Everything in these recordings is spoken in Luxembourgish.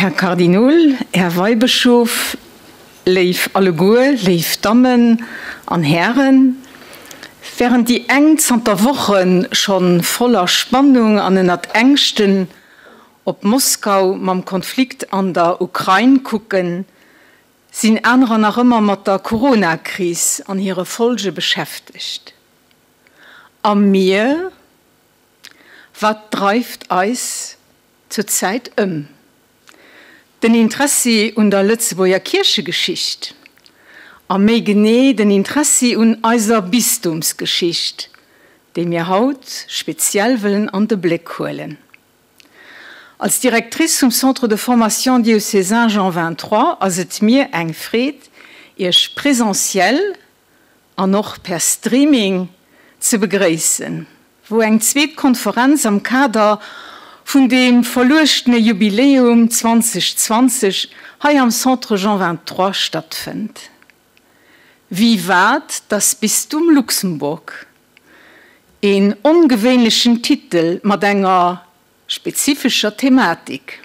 Här Kardinol, Här Weibëschof, léif alleguer, léif Dammen an Hären, Während déi eng zanter Woche scho voller Spannung an ënnert Ängschten op Moskau mam Konflikt an der Ukrain kucken, sinn anerer nach ëmmer mat der Corona-Kris an hire Folge beschäftegt. A mir? Wat dreift eis zur Zäit ëm? Den Interessi un der Lëtzebuerger Kierchegeschicht a méi genee den Interessi un eiser Bistumsgeschicht, déi mir haut speziell wëllen an de Bléck huelen. Als Directrice vum Centre de formation diocésain Jean 23 ass et mir eng Freed, Iech presentiell an och per Streaming ze begréissen, wou eng zweet Konferenz am Kader vun deem verluechtene Jubiläum 2020 hei am Centre Jean 23 stattfënnt. Vivat das Bistum Luxemburg! Een ongewéinlechen Titel mat enger spezifescher Thematik,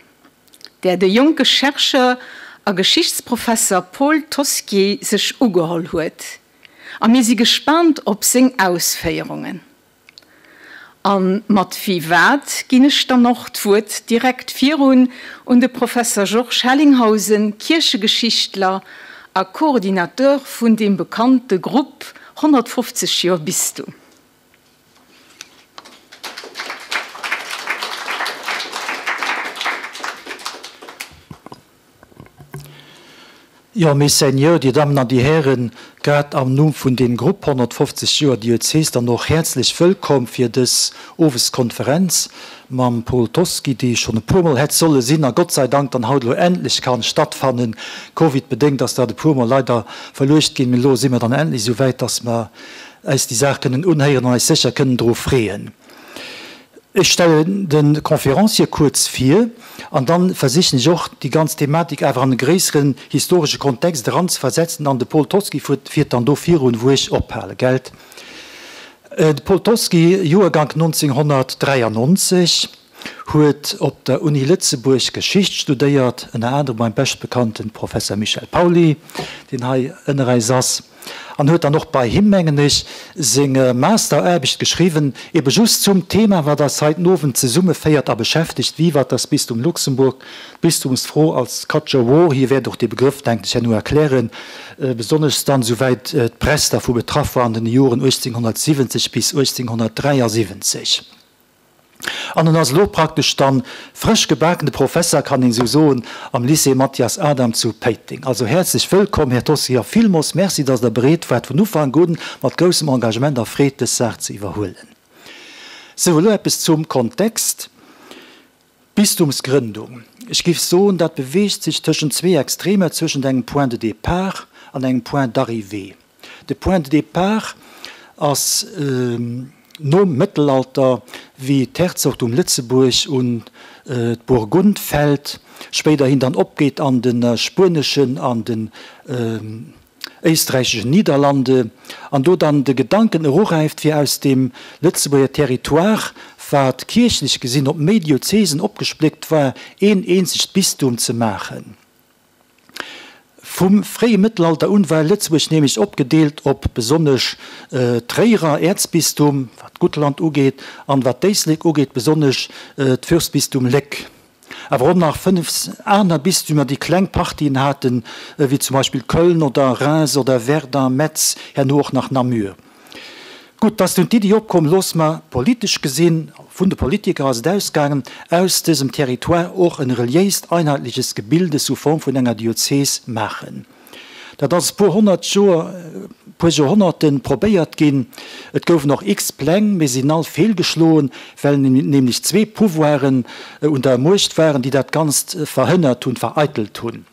där de jonke Chercheur a Geschichtsprofesser Paul Tosquier sech ugeholl huet, a mir si gespaant op seng Ausféierungen. A mat Vivat ginn ech dann och d'Wuert direkt virun un de Professer Georges Hellinghausen, Kierchegeschichtler a Coordinateur vun deem bekannte Grupp 150 Joer Bistum. Jo, Messeigneurs, Dir Dammen an Dir Hären, grad am Numm vun deem Grupp 150 Joer Diözes dann och häerzlech wëllkomm fir dës Oweskonferenz mam Paul Toschi, déi schonn e puermol hätt solle sinn a Gott sei Dank dann haut elo endlech kann stattfannen. Covid-bedéngt ass dat e puermol leider verluecht ginn, mee elo si mer dann endlech esou wäit, dass mer eis déi Saach kënnen unhéieren an eis sécher kënnen dru freeën. Ech stellen de Conférencier kuerz vir an dann versichen ech och, déi ganz Thematik awer an e gréisseren historesche Kontext eranzeversetzen an de Paul Toschi fiert dann do virun, wou ech ophale, gelt? De Paul Toschi, Joergank 1993, huet op der Uni Lëtzebuerg Geschicht studéiert, ënner anerem beim beschtbekannten Professer Michel Pauly, deen hei ënner äis ass. An huet dann och bei him, mengen ech, seng Masteraarbecht geschriwwen, ebe just zum Thema, wat eis hei den Owend zesummeféiert a beschäftegt, Vivat das Bistum Luxemburg, d'Bistumsfro als Culture War. Hie wäert och dee Begrëff, denken ech, herno erklären, besonnesch dann, souwäit d'Press dervu betraff war an den Joren 1870 bis 1873. An en ass elo praktesch dann frësch gebakene Professer, kann een esou soen, am Lycée Mathias Adam zu Péiteng. Also häerzlech wëllkomm, Här Toschi, a villmols Merci, dass Der bereet waart vun Ufank un mat groussem Engagement a Freed dës Saach ze iwwerhuelen. Sou, elo eppes zum Kontext. D'Bistumsgrëndung, ech giff soen, dat beweegt sech tëschent zwee Extremer, zwëschent engem Point de départ an engem Point d'arrivée. De Point de départ ass nom Mëttelalter, wéi d'Herzogtum Lëtzebuerg un d'Burgund fält, spéiderhin dann opgeet an de spueneschen an den éisträicheschen Niederlande, an do dann de Gedanken eruräift, fir aus deem Lëtzebuerger Territoire, wat kierchlech gesinn op méi Diözesen opgespléckt war, een eenzegt Bistum ze maachen. Vum fréie Mëttelalter un war Lëtzebuerg nämlech opgedeelt op besonnesch d'Tréierer Äerzbistum, wat d'Guttland ugeet, an wat d'Éislek ugeet, besonnesch d'Fürstbistum Léck. Awer och nach 5 aner Bistümer, déi kleng Partien haten, wéi zum Beispill Köln oder Reims oder Verdun, Metz, herno och nach Namur. Gutt, dass dunn d'Iddi opkoum, looss mer, politesch gesinn, vun de Politiker ass et ausgaangen, aus dësem Territoire och en reliéist einheitliches Gebilde sous forme vun enger Diözes maachen. Dat ass e puer honnert Joer, e puer Joerhonnerten probéiert ginn. Et goufen och x Pläng, mee se sinn all feelgeschloen, well nämlech zwee Pouvoiren un der Muecht waren, déi dat Ganzt verhënnert hunn, vereitelt hunn.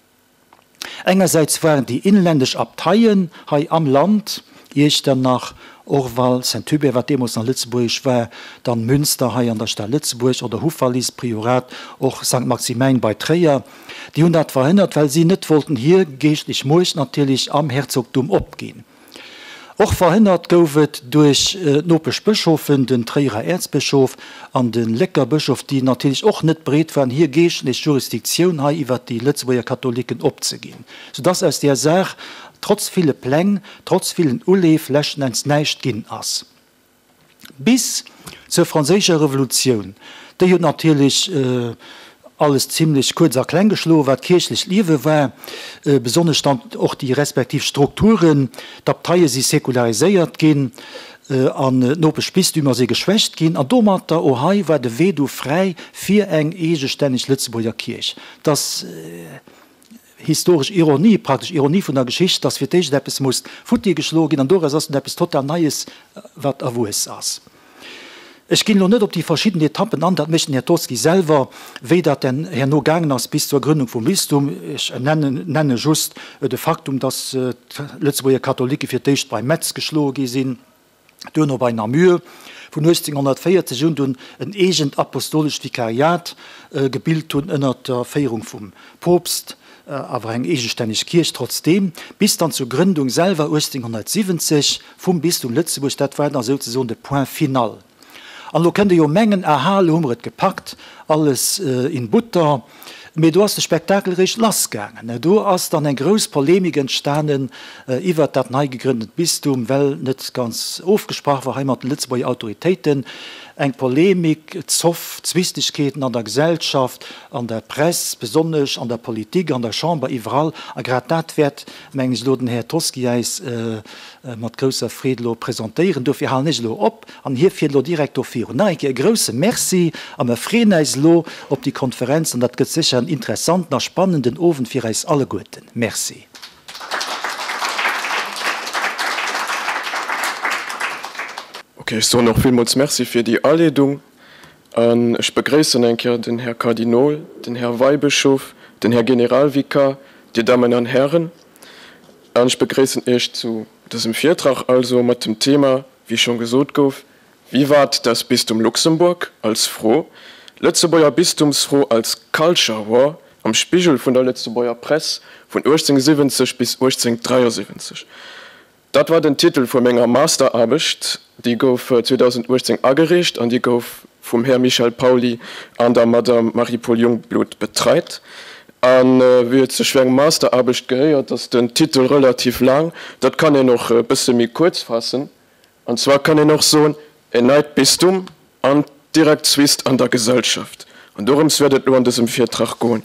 Engersäits waren déi inländesch Abteien hei am Land, Iechternach, Orval, Saint-Hubert, wat deemools nach lëtzebuergesch war, dann Münster hei an der Stad Lëtzebuerg oder Houffalize, Priorat, och Sankt Maximäin bei Tréier, déi hunn dat verhënnert, well si net wollten hir geeschtlech Muecht natierlech am Herzogtum opginn. Och verhënnert gouf et duerch d'Nopeschbëschofen, den Tréierer Äerzbëschof an de Lécker Bëschof, déi natierlech och net bereet waren, hir geeschtlech Jurisdiktioun hei iwwert déi Lëtzebuerger Katholiken opzeginn, soudass aus där Saach trotz ville Pläng, trotz villen Uleef leschten Enns näischt ginn ass. Bis zur franséischer Revolutioun. Déi huet natierlech alles zimlech kuerz a kleng geschloen, wat kierchlecht Liewe war, besonnesch dann och déi respektiv Strukturen. D'Abteie si sekulariséiert ginn an d'Nopeschbistümer si geschwächt ginn. An domatter, och hei, war de Wee du fräi fir eng eegestänneg Lëtzebuerger Kierch. Dass. Historesch Ironie, praktesch Ironie vun der Geschicht, dass fir d'éischt eppes muss futti geschloe ginn an doraus ass dunn eppes total Neies, wat erwuess ass. Ech ginn elo net op déi verschidden Etappen an, dat mécht den Här Toschi selwer, wéi dat denn herno gaangen ass bis zur Gründung vum Bistum. Ech nenne just de Faktum, dass d'Lëtzebuerger Katholike fir d'éischt bei Metz geschloe gi sinn, duerno bei Namur, vun 1840 un dunn en eegent apostolescht Vikariat gebilt hunn ënner der Féierung vum Poopst, awer eng eegestänneg Kierch trotzdeem, bis dann zur Grëndung selwer 1870 vum Bistum Lëtzebuerg, dat war da souzesoen de Point final. An elo kënnt ee jo mengen, aha, elo hu mer et gepackt, alles in Butter. Mee do ass de Spektakel eréischt lassgaangen. Do ass dann eng grouss Polemik entstanen iwwert dat nei gegrënntent Bistum, well net ganz ofgesprach war hei mat de Lëtzebuerger Autoritéiten. Eng Polemik, Zoff, Zwistegkeeten an der Gesellschaft, an der Press, besonnesch an der Politik, an der Chamber, iwwerall. A grad dat wäert, mengen ech, elo den Här Toschi äis mat grousser Freed elo presentéieren. Dofir halen ech elo op an hie fiert elo direkt do virun. Nach eng Kéier e grouse Merci a mer freeën äis elo op déi Konferenz an dat gëtt sécher en interessanten a spannenden Owend fir äis alleguerten. Merci. Ok, ech soen och villmools Merci fir déi Aleedung an ech begréissen eng Kéier den Här Kardinol, den Här Weibëschof, den Här Generalvikar, Dir Dammen an Hären. An ech begréissen Iech zu dësem Virtrag, also mat dem Thema, wéi schonn gesot gouf, Vivat das Bistum Luxemburg als Fro, Lëtzebuerger Bistumsfro als Culture War am Spigel vun der Lëtzebuerger Press vun 1870 bis 1873. Dat war den Titel vu menger Masteraarbecht, déi gouf 2018 agereecht an déi gouf vum Här Michel Pauly an der Madame Marie-Paule Jungblut betreit. A wéi et sech fir eng Masteraarbecht gehéiert, ass den Titel relativ laang. Dat kann een och e bësse méi kuerz faassen. An zwar kann een och soen, En neit Bistum an direkt Zwist an der Gesellschaft. An dorëms wäert et elo an dësem Virtrag goen.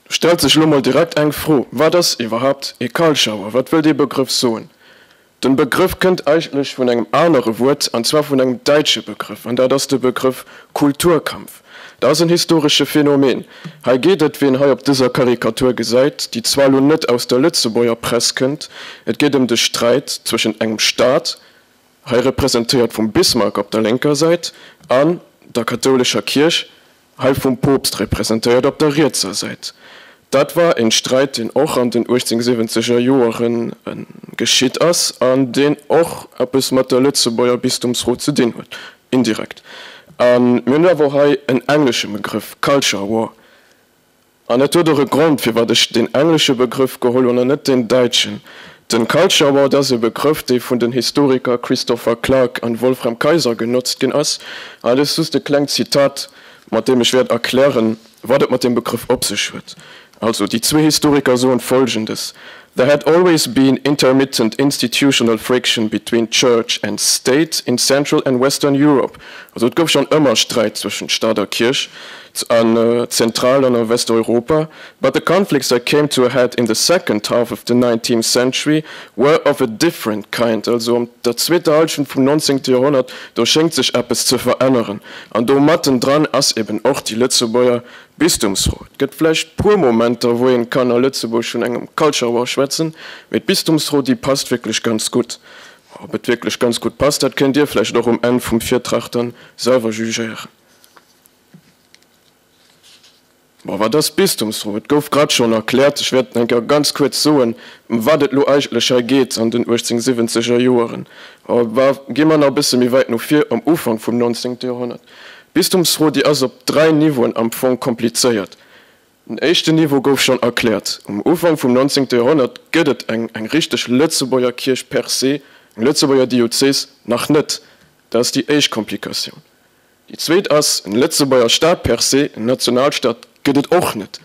Do stellt sech elo mol direkt eng Fro, Wat ass iwwerhaapt ee Kalschauer? Wat wëll dee Begrëff soen? Den Begrëff kënnt eigentlech vun engem anere Wuert, an zwar vun engem däitsche Begrëff, an dat ass de Begrëff Kulturkampf. Dat ass en historesche Phänomen. Hei geet et, wéi een hei op dëser Karikatur gesäit, déi zwar elo net aus der Lëtzebuerger Press kënnt, et geet ëm de Sträit zwëschent engem Staat, hei representéiert vum Bismarck op der lénker Säit, an der kathoulescher Kierch, hei vum Poopst representéiert op der rietser Säit. Dat war en Sträit, deen och an den 1870er Joeren geschitt ass an deen och eppes mat der Lëtzebuerger Bistumsfro ze dinn huet, indirekt. A mir hunn awer och hei en englesche Begrëff, Culture War. An et huet och e Grond, firwat ech deen englesche Begrëff geholl hunn an net deen däitschen. Den Culture War ass e Begrëff, dee vun den Historiker Christopher Clark an Wolfram Kaiser genotzt ginn ass. An et ass just e klengt Zitat, mat deem ech wäert erklären, wat et mat deem Begrëff op sech huet. Also, déi zwee Historiker soen Folgendes, There had always been intermittent institutional friction between Church and State in Central and Western Europe. Also et gouf schonn ëmmer Sträit zwëschent Staat a Kierch an Zentral an a Westeuropa. But the conflicts that came to a head in the second half of the nineteenth century were of a different kind. Also an der zweeter Hallschent vum nonzéngte Joerhonnert, do schéngt sech eppes ze veränneren. An do mattendran ass eben och déi Lëtzebuerger Bistumsfro. Et gëtt vläicht puer Momenter, wou een kann a Lëtzebuerg vun engem Culture War schwätzen, mee d'Bistumsfro, déi passt wierklech ganz gutt. Ob et wierklech ganz gutt passt, dat kënnt Dir vläicht och um Enn vum Virtrag dann selwer jugéieren. Bon, wat ass d'Bistumsfro? Et gouf grad schonn erkläert. Ech wäert eng Kéier ganz kuerz soen, ëm wat et elo eigentlech hei geet an den 1870er Joeren. Gi mer nach e bësse méi wäit no vir, am Ufank vum 19. Joerhonnert. D'Bistumsfro, déi ass op dräi Niveauen am Fong komplizéiert. Den éischten Niveau gouf schonn erkläert. Um Ufank vum 19. Joerhonnert gëtt et eng eng richteg Lëtzebuerger Kierch per se, eng Lëtzebuerger Diözes, nach net. Dat ass déi éischt Komplikatioun. Déi zweet ass, en Lëtzebuerger Staat per se, en Nationalstaat, gëtt et och net.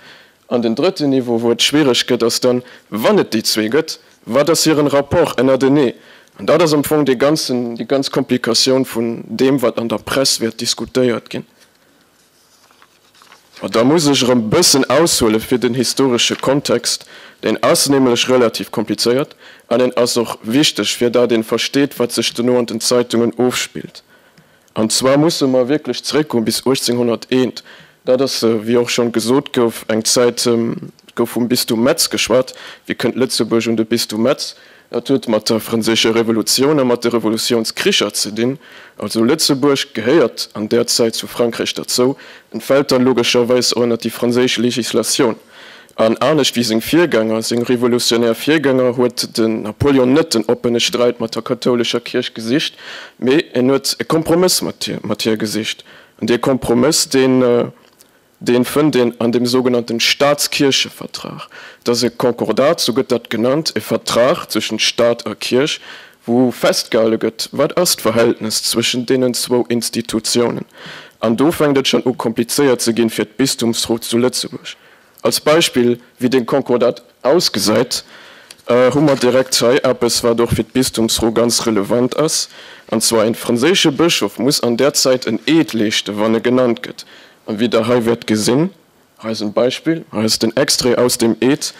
An den drëtten Niveau, wou et schwiereg gëtt, ass dann, wann et déi zwee gëtt, wat ass hiren Rapport ënnertenee? An dat ass am Fong dee ganzen, déi ganz Komplikatioun vun deem, wat an der Press wäert diskutéiert ginn. Ma da muss ech erëm bëssen aushuele fir den historesche Kontext. Deen ass nämlech relativ komplizéiert an en ass och wichteg, fir dat een versteet, wat sech dono an den Zeitungen ofspillt. An zwar musse mer wierklech zeréckgoen bis 1801. Dat ass, wéi och schonn gesot gouf, eng Zäit, et gouf vum Bistum Metz geschwat. Wéi kënnt Lëtzebuerg un de Bistum Metz? Dat huet mat der Franséischer Revolutioun a mat de Revolutiounskricher ze dinn. Also Lëtzebuerg gehéiert an där Zäit zu Frankräich derzou en fält dann logescherweis och ënnert déi franséisch Legislatioun. An anescht wéi seng Virgänger, seng revolutionär Virgänger, huet den Napoleon net den oppene Sträit mat der kathoulescher Kierch gesicht, mee en huet e Kompromëss mat hir gesicht. An dee Kompromëss, deen Deen fënnt een an dem sougenannten Staatskierchevertrag. Dat ass e Konkordat, sou gëtt dat genannt, e Vertrag zwëschent Staat a Kierch, wou festgehale gëtt, wat ass d'Verhältnes zwëschent deenen zwou Institutiounen. An do fänkt et schonn u komplizéiert ze ginn fir d'Bistumsrot zu Lëtzebuerg. Als Beispill, wéi dee Konkordat ausgesäit, hu mer direkt hei eppes, wat och fir d'Bistumsfro ganz relevant ass, an zwar, En franséische Bëschof muss an där Zäit en Eed leeschten, wann e genannt gëtt. An wéi Der hei wäert gesinn, hei ass en Beispill, hei ass den Extrait aus dem Eed,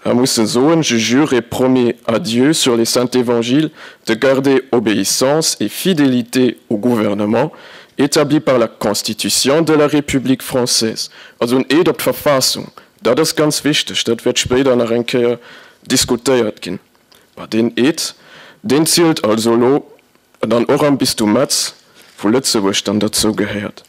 e muss e soen, Je jure et promets à Dieu sur les saints évangiles de garder obéissance et fidélité au gouvernement établi par la Constitution de la République française. Also en Eed op d'Verfassung, dat ass ganz wichteg, dat wäert spéider nach eng Kéier diskutéiert ginn. Bah, deen Eed, deen zielt also elo dann och am Bistum Metz, wou Lëtzebuerg dann derzou gehéiert.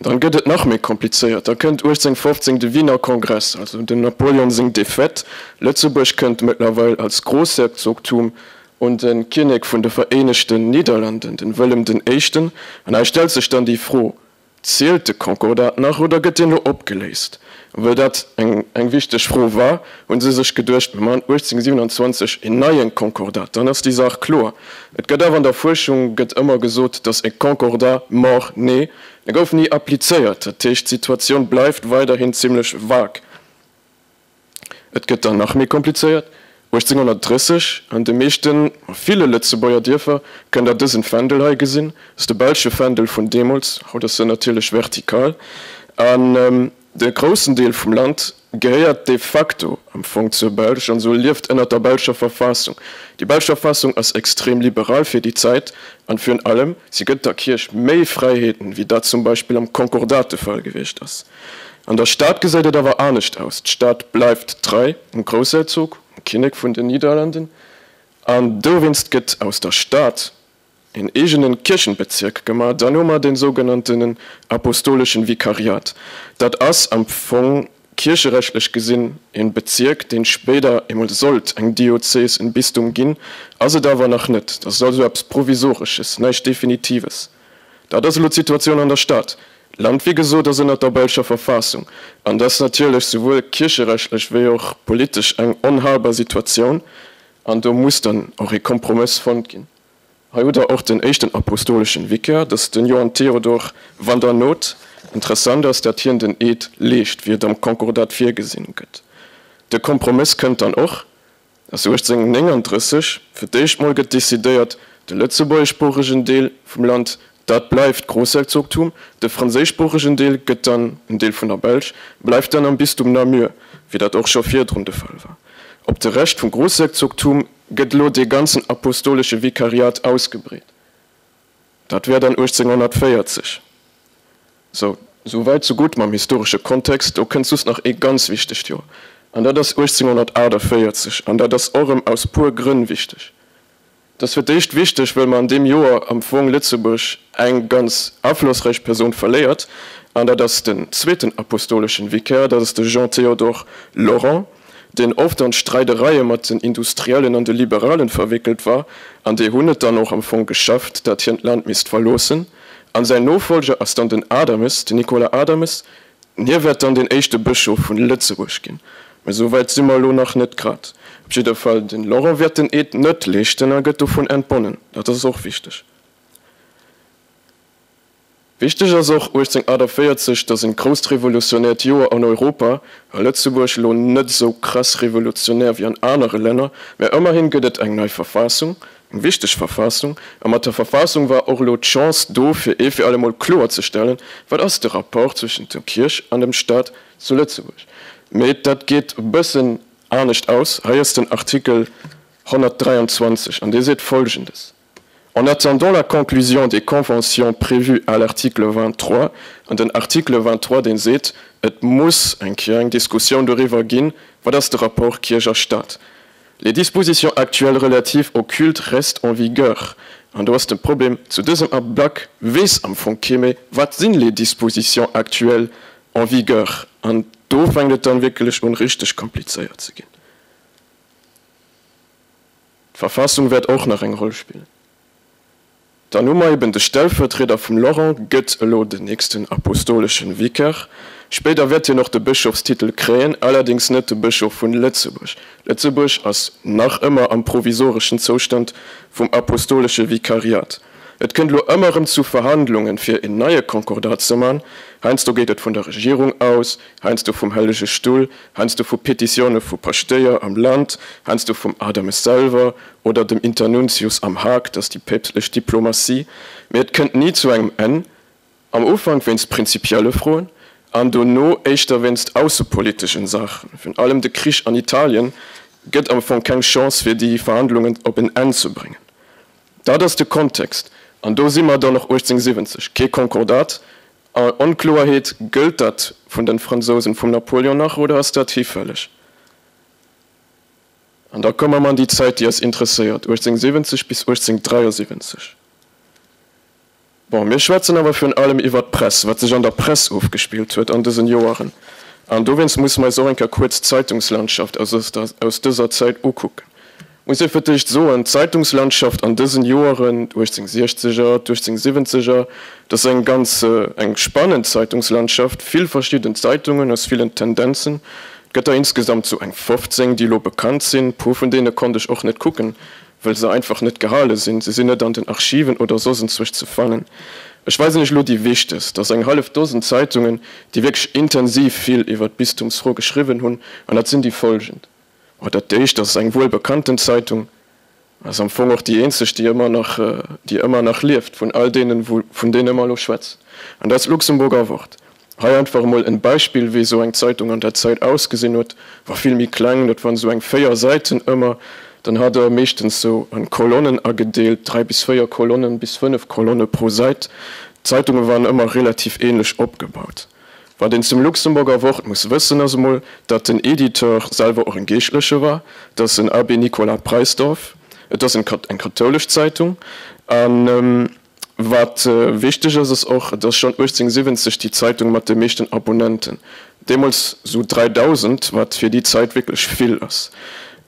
Dann gëtt et nach méi komplizéiert. Da kënnt 1815 de Wiener Kongress, also dem Napoleon seng Défaite. Lëtzebuerg kënnt mëttlerweil als Großherzogtum un de Kinnek vun de Vereenegten Nidderlanden, den Wëllem den Éischten. An hei stellt sech dann déi Fro, Zielt de Konkordat nach oder gëtt deen elo opgeléist? A wëll dat eng eng wichteg Fro war, hu se sech geduecht, mir maachen 1827 een neien Konkordat, dann ass déi Saach kloer. Et gëtt awer an der Fuerschung gëtt ëmmer gesot, dass e Concordat mort-né, e gouf ni applizéiert. Dat heescht, d'Situatioun bleift weiderhin zimlech vague. Et gëtt dann nach méi komplizéiert, 1830, an de meeschten, a ville Lëtzebuerger Dierfer kënnt der dësen Fändel hei gesinn, ass de belsche Fändel vun deemools, haut ass en natierlech vertikal, an de groussen Deel vum Land gehéiert de facto am Fong zur Belsch an esou lieft ënnert der belscher Verfassung. Déi belsch Verfassung ass extrem liberal fir déi Zäit an virun allem, si gëtt der Kierch méi Fräiheeten, wéi dat zum Beispill am Konkordat de Fall gewiescht ass. An der Stad gesäit et awer anescht aus, D'Stad bleift trei um Groussherzog, um Kinnek vun den Nidderlanden, an dowéinst gëtt aus der Stad een eegenen Kierchenbezirk gemaach. Dann hu mer den sougenanntenen Apostoleschen Vikariat. Dat ass am Fong kiercherechtlech gesinn een Bezirk, deen spéider emol sollt eng Diözes, en Bistum ginn, ass et awer nach net. Dat ass also eppes Provisoresches, näischt Definitives. Dat ass elo d'Situatioun an der Stad. D'Land, wéi gesot, ass ënnert der belscher Verfassung. An dat ass natierlech souwuel kiercherechtlech wéi och politesch eng onhalbar Situatioun. An do muss dann och ee Kompromëss fonnt ginn. Hei hutt Der och den éischten apostoleschen Vicaire, dat ass den Johann Theodor van der Noot. Interessant ass, dat hien den Eed leescht, wéi et am Konkordat virgesinn gëtt. De Kompromëss kënnt dann och. Ass 1839 fir d'éischt mol gëtt decidéiert, de lëtzebuergeschsproochegen Deel vum Land, dat bleift Groussherzogtum, de franséischsproochegen Deel gëtt dann en Deel vun der Belsch, bleift dann am Bistum Namur, wéi dat och scho virdrun de Fall war. Op de Rescht vum Groussherzogtum gëtt elo dee ganzen apostolesche Vikariat ausgebreet. Dat wär dann 1840. Sou, sou wäit sou gutt mam historesche Kontext. Do kënnt just nach ee ganz wichtegt Joer, an dat ass 1848. An dat ass och erëm aus puer Grënn wichteg. Et ass fir d'éischt wichteg, well mer an deem Joer am Fong Lëtzebuerg eng ganz aflossräich Persoun verléiert, an dat ass den zweeten apostoleschen Vicaire, dat ass de Jean-Théodore Lorent, deen oft an Streidereie mat den Industriellen an de Liberalen verwéckelt war, an déi hunn et dann och am Fong geschafft, dat hien d'Land misst verloossen. An säin Nofolger ass dann den Adames, den Nicolas Adames. Hie wäert dann den éischte Bëschof vun Lëtzebuerg ginn. Mä esou wäit si mer elo nach net grad. Op jidder Fall, den Laurent wäert den Eed net leeschten a gëtt dovun entbonnen. Dat ass och wichteg. Wichteg ass och, 1848, dat ass en grousst revolutionäert Joer an Europa, a Lëtzebuerg elo net esou krass revolutionär wéi an anere Länner, mä ëmmerhin gëtt et eng nei Verfassung, eng wichteg Verfassung, a mat der Verfassung war och elo d'Chance do fir ee fir allemol kloerzestellen, wat ass de Rapport zwëschent der Kierch an dem Staat zu Lëtzebuerg. Mä dat geet e bëssen anescht aus. Hei ass den Artikel 123 an dee seet Folgendes. En attendant la conclusion des conventions prévues à l'article 23, an den Article 23, dee seet, et muss eng Kéier eng Diskussioun doriwwer ginn, wat ass de Rapport Kierch a Stat. Les dispositions actuelles relatives au culte restent en vigueur. An do ass de Problem, zu dësem Ablack weess am Fong kee méi, wat sinn les dispositions actuelles en vigueur. An do fänkt et dann wierklech un, richteg komplizéiert ze ginn. D'Verfassung wäert och nach eng Roll spillen. Dann hu mer eben de Stellvertrieder vum Laurent gëtt elo den nächsten apostoleschen Vicar. Spéider wäert hien och de Bëschofstitel kréien, allerdings net de Bëschof vun Lëtzebuerg. Lëtzebuerg ass nach ëmmer am provisoreschen Zoustand vum apostolesche Vikariat. Et kënnt elo ëmmer erëm zu Verhandlungen, fir een neie Konkordat ze man. Heiansdo geet et vun der Regierung aus, heiansdo vum Hellege Stull, heiansdo vu Petitioune vu Paschtéier am Land, heiansdo vum Adames selwer oder dem Internuntius am Haag, dat ass déi päpstlech Diplomatie. Mee et kënnt ni zu engem Enn. Am Ufank wéinst prinzipielle Froen an dono éischter wéinst aussepoliteschen Saachen. Virun allem de Krich an Italien gëtt am Fong keng Chance fir déi Verhandlungen op en Enn ze bréngen. Dat ass de Kontext. An do si mer dann och 1870. Kee Konkordat. A Onkloerheet, Gëllt dat vun den Fransousen vum Napoleon nach oder ass dat hifälleg? An da komme mer an déi Zäit, déi eis interesséiert, 1870 bis 1873. Bon, mir schwätzen awer virun allem iwwert d'Press, wat sech an der Press ofgespillt huet an dësen Joeren. An dowéinst musse mer eis och eng Kéier kuerz d'Zeitungslandschaft aus dëser Zäit ukucken. Muss ee fir d'éischt soen, d'Zeitungslandschaft an dësen Joeren, d'Uechtzéngsechzeger, d'Uechtzéngsiwwenzeger, dat ass eng ganz eng spannend Zeitungslandschaft, vill verschidden Zeitungen aus villen Tendenzen. Et gëtt der insgesamt sou eng 15, déi elo bekannt sinn. Puer vun deene konnt ech och net kucken, wëll se einfach net gehale sinn, se sinn net an den Archiven oder soss enzwousch ze fannen. Ech weisen Iech elo déi wichtegst, dat ass eng hallef Dosen Zeitungen, déi wierklech intensiv vill iwwer d'Bistumsfro geschriwwen hunn, an dat sinn déi folgend. Oh, dat éischt ass eng wuel bekannten Zeitung, ass am Fong och déi eenzeg, déi ëmmer nach, déi ëmmer nach lieft vun all deenen, wou, vun deene mer elo schwätzen, an dat ass d'Luxemburger Wort. Hei einfach emol en Beispill wéi esou eng Zeitung an der Zäit ausgesinn huet, war vill méi kleng, dat waren esou eng 4 Säiten ëmmer, dann hat der meeschtens sou an Kolonnen agedeelt, 3 bis 4 Kolonnen bis 5 Kolonne pro Säit. D'Zeitunge waren ëmmer relativ ähnlech opgebaut. Wat een zum Luxemburger Wort muss wëssen ass emol, datt den Editeur selwer och en Geeschtleche war, dat ass den Abbé Nicolas Preisdorf, et ass eng kathoulesch Zeitung an Wat wichteg ass, ass och, et ass schonn 1870 déi Zeitung mat de meeschten Abonnenten, deemools sou 3.000, wat fir déi Zäit wierklech vill ass.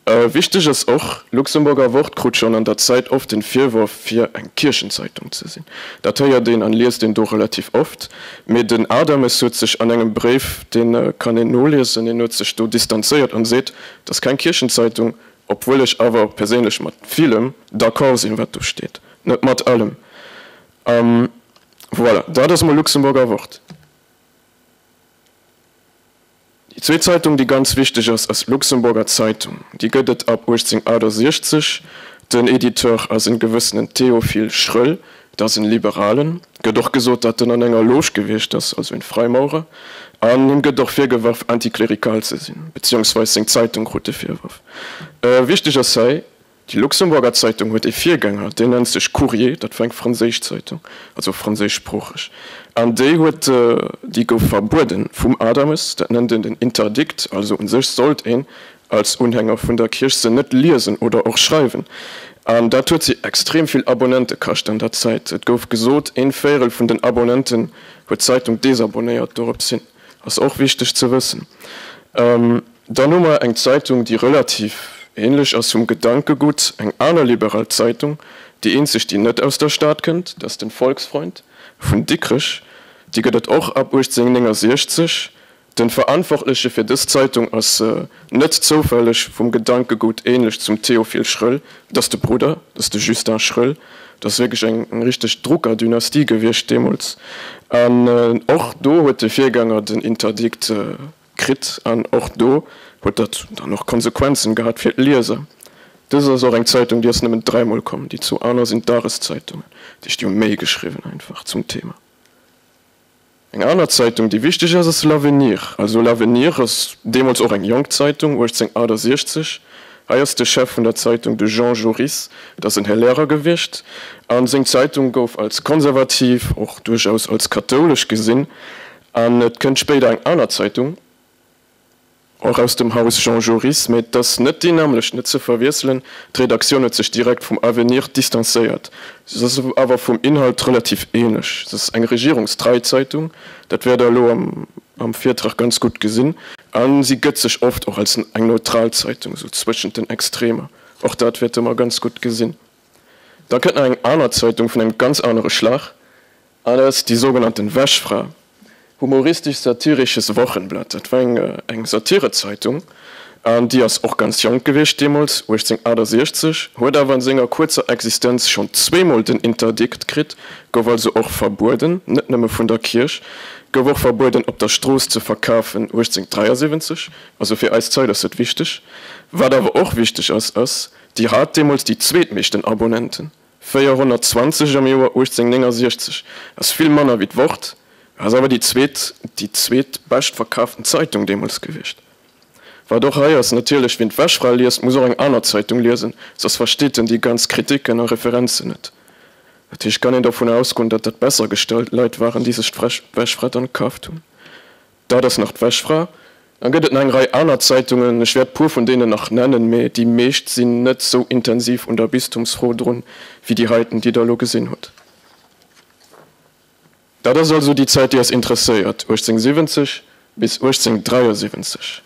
Wichteg ass och, Luxemburger Wort krut schonn an der Zäit oft den Virworf, fir eng Kierchenzeitung ze sinn. Dat héiert een an liest een do relativ oft. Mee den Adames huet sech an engem Bréif, dee kann een noliesen, hien huet sech do distanzéiert an seet, et ass keng Kierchenzeitung, obwuel ech awer perséinlech mat villem d'accord sinn, wat do steet. Net mat allem. Voilà, dat ass mol Luxemburger Wort. Déi zweet Zeitung, déi ganz wichteg ass, ass d'Luxemburger Zeitung. Déi gëtt et ab 1868. Den Editeur ass en gewëssenen Théophile Schröll, dat ass en Liberalen. Gëtt och gesot, datt en an enger Loge gewiescht ass, also en Freimaurer. An him gëtt och virgeworf, antiklerikal ze sinn, beziehungsweis seng Zeitung krut de Virworf. Wichteg ass hei, Déi Luxemburger Zeitung huet ee Virgänger, deen nennt sech Courrier, dat war eng franséisch Zeitung, also franséischsproocheg, an déi huet, déi gouf verbueden vum Adames, dat nennt een den Interdikt, also u sech sollt een als Unhänger vun der Kierch se net liesen oder och schreiwen, an dat huet si extrem vill Abonnente kascht an der Zäit. Et gouf gesot, een Véierel vun den Abonnenten huet d'Zeitung desabonnéiert dorops hin. Ass och wichteg ze wëssen. Dann hu mer eng Zeitung, déi relativ ähnlech ass vum Gedankegutt, eng aner liberal Zeitung. Déi eenzeg, déi net aus der Stad kënnt, dat ass den Volksfreund vun Dikrech. Déi gëtt et och ab 1869. Den Verantwortleche fir dës Zeitung ass net zoufälleg vum Gedankegut ähnlech zum Théophile Schröll, et ass de Brudder, et ass de Justin Schröll. Et ass wierklech eng richteg Druckerdynastie gewiescht deemools. An och do huet de Virgänger den Interdikt kritt an och do huet dat dann och Konsequenzen gehat fir d'Lieser. Dës ass och eng Zeitung, déi ass nëmmen dräimol komm, déi zwou aner sinn d'Dageszeitungen, déi hu méi geschriwwen einfach zum Thema. Eng aner Zeitung, déi wichteg ass, ass L'Avenir. Also L'Avenir ass deemools och eng jonk Zeitung, 1868. Hei ass de Chef vun der Zeitung de Jean Joris, et ass en Här Lehrer gewiescht, a seng Zeitung gouf als konservativ, och duerchaus als kathoulesch gesinn. An et kënnt spéider eng aner Zeitung, och aus dem Haus Jean Joris, mä et ass net déi nämmlecht, net ze verwiesselen, d'Redaktioun huet sech direkt vum Avenir distanzéiert. Se ass awer vum Inhalt relativ ähnlech. Se ass eng regierungstrei Zeitung, dat wäert Der elo am Virtrag ganz gutt gesinn, a si gëtt sech oft och als eng neutral Zeitung, esou zwëschent den Extremer. Och dat wäerte mer ganz gutt gesinn. Da kënnt nach eng aner Zeitung vun engem ganz anere Schlag, An dat ass Die sogenannten Wäschfra, Humoristisch-satirisches Wochenblatt. Dat war eng Satirezeitung an déi ass och ganz jonk gewiescht deemools, 1868, huet awer an senger kuerzer Existenz schonn zweemol den Interdikt kritt, gouf also och verbueden, net nëmme vun der Kierch, gouf och verbueden op der Strooss ze verkafen, 1873. Also fir eis Zait ass dat wichteg. Wat awer och wichteg ass, ass, déi hat deemools déi zweetmeeschten Abonnenten. 420 am Joer 1869 ass vill manner wéi d'Wort, ass awer déi zweet déi zweet bescht verkaaften Zeitung deemools gewiescht. Wat och hei ass, natierlech, wien d'Wäschfra liest, muss och eng aner Zeitung liesen, soss versteet en déi ganz Kritiken a Referenzen net. Dat heescht, kann een dovunner ausgoen, datt dat besser gestallt Leit waren, déi sech d'Wäschfra dann kaaft hunn. Dat ass nach d'Wäschfra. Dann gëtt et nach eng Rei aner Zeitungen. Ech wäert puer vun deenen nach nennen, mee déi meescht sinn net sou intensiv un der Bistumsfro drun, wéi déi heiten, déi Der elo gesinn hutt. Dat ass also déi Zäit, déi eis interesséiert, 1870 bis 1873.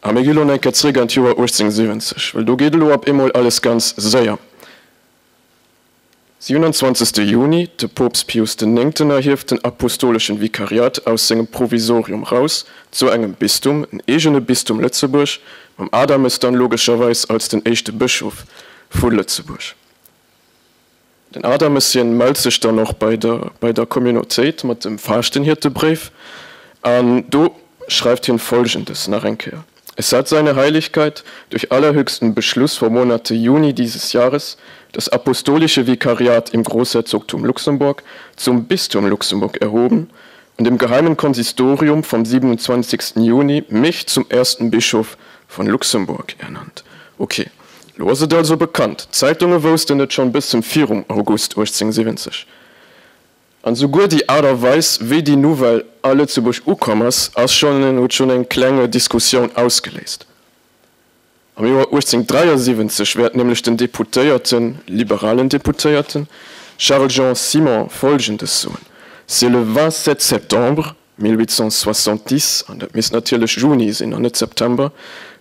A mir gi lo nach eng Kéier zréck an d'Joer 1870, well do geet elo op eemol alles ganz séier. 27. Juni, De Poopst Pius den Néngten erhieft den Apostoleschen Vikariat aus sengem Provisorium raus zu engem Bistum, en eegene Bistum Lëtzebuerg, mam Adames dann logescherweis als den éischte Bëschof vu Lëtzebuerg. Den Adames hien mellt sech dann och bei der bei der Communautéit mat dem Faaschtenhiertebréif an do schreift hien Folgendes nach eng Kéier. Es hat seine Heiligkeit durch allerhöchsten Beschluss vom Monate Juni dieses Jahres das apostolische Vikariat im Großherzogtum Luxemburg zum Bistum Luxemburg erhoben und im geheimen Konsistorium vom 27. Juni mich zum ersten Bischof von Luxemburg ernannt. Okay, lo ass et also bekannt, d'Zeitunge woussten et schonn bëssen virum August 1870. An souguer déi Aart a Weis, wéi déi Nouvelle a Lëtzebuerg ukomm ass, ass schonn, huet schonn eng klenge Diskussioun ausgeléist. Am Joer 1873 wäert nämlech den Deputéierten, liberalen Deputéierten, Charles-Jean Simon Folgendes soen, C'est le 27 septembre 1870, an dat misst natierlech Juni sinn an net September,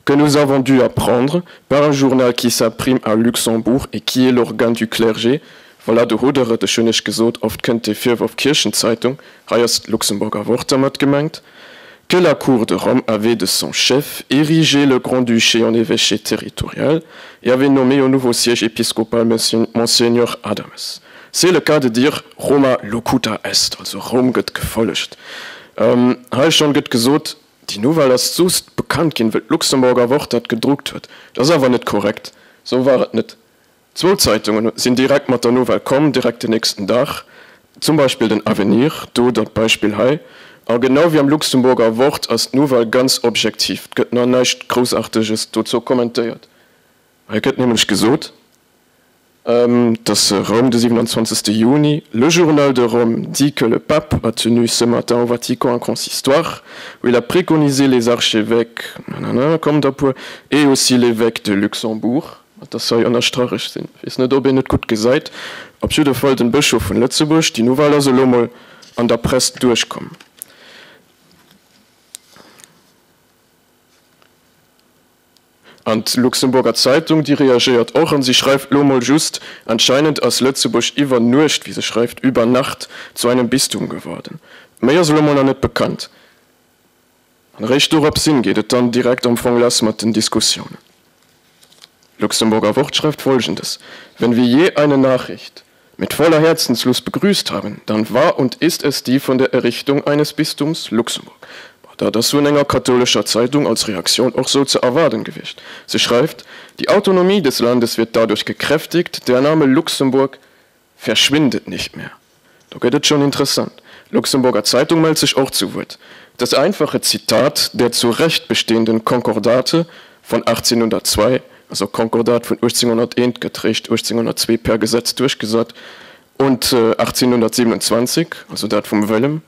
que nous avons dû apprendre, par un journal qui s'imprime à Luxembourg et qui est l'organe du clergé, voilà, do hutt Der et, ech hunn Iech gesot, oft kënnt dee Virworf Kierchenzeitung, hei ass d'Luxemburger Wort dermat gemengt, que la Cour de Rome avait de son chef érigé le Grand-Duché en évêché territorial et avait nommé au nouveau siège épiscopal Monseigneur Adames. C'est le cas de dire Roma locuta est, also Roum gëtt gefollegt. Hei schonn gëtt gesot, déi Nouvelle ass just bekannt ginn, wëll d'Luxemburger Wort dat gedruckt huet. Dat ass awer net korrekt, esou war et net. Zwou Zeitungen sinn direkt mat der Nouvelle komm, direkt den nächsten Dag, zum Beispill den Avenir, do dat Beispill hei. A genau wéi am Luxemburger Wort ass d'Nouvelle ganz objektiv, 't gëtt nach näischt Groussaarteges dozou kommentéiert. Hei gëtt nämlech gesot, dass Rome de 27. Juni, Le Journal de Rome dit que le pape a tenu ce matin au Vatican un consistoire où il a préconisé les archevêques nanana kommt der puer et aussi l'évêque de Luxembourg, mat dass hei ënnerstrach sinn, weess net ob een et gutt gesäit, op jidde Fall den Bëschof vun Lëtzebuerg. Déi Nouvelle ass elo mol an der Press duerchkomm. An d'Luxemburger Zeitung, déi reagéiert och an si schreift lo mol just, Anscheinend ass Lëtzebuerg iwwer Nuecht, wéi se schreift, über Nacht zu einem Bistum geworden. Méi ass elo mol nach net bekannt. An eréischt dorops hin geet et dann direkt am Fong lass mat den Diskussiounen. Luxemburger Wort schreift Folgendes, Wenn wir je eine Nachricht mit voller Herzenslust begrüßt haben, dann war und ist es die von der Errichtung eines Bistums Luxemburg. Dat ass vun enger kathoulescher Zeitung als Reaktioun och sou ze erwaarden gewiescht. Se schreift, Die Autonomie des Landes wird dadurch gekräftigt, der Name Luxemburg verschwindet nicht mehr. Do gëtt et schonn interessant. D'Luxemburger Zeitung mellt sech och zu Wuert. Das einfache Zitat der zu Recht bestehenden Konkordate von 1802, also Konkordat vun 1801 gëtt réischt 1802 per Gesetz duerchgesat, und 1827, also dat vum Wëllem,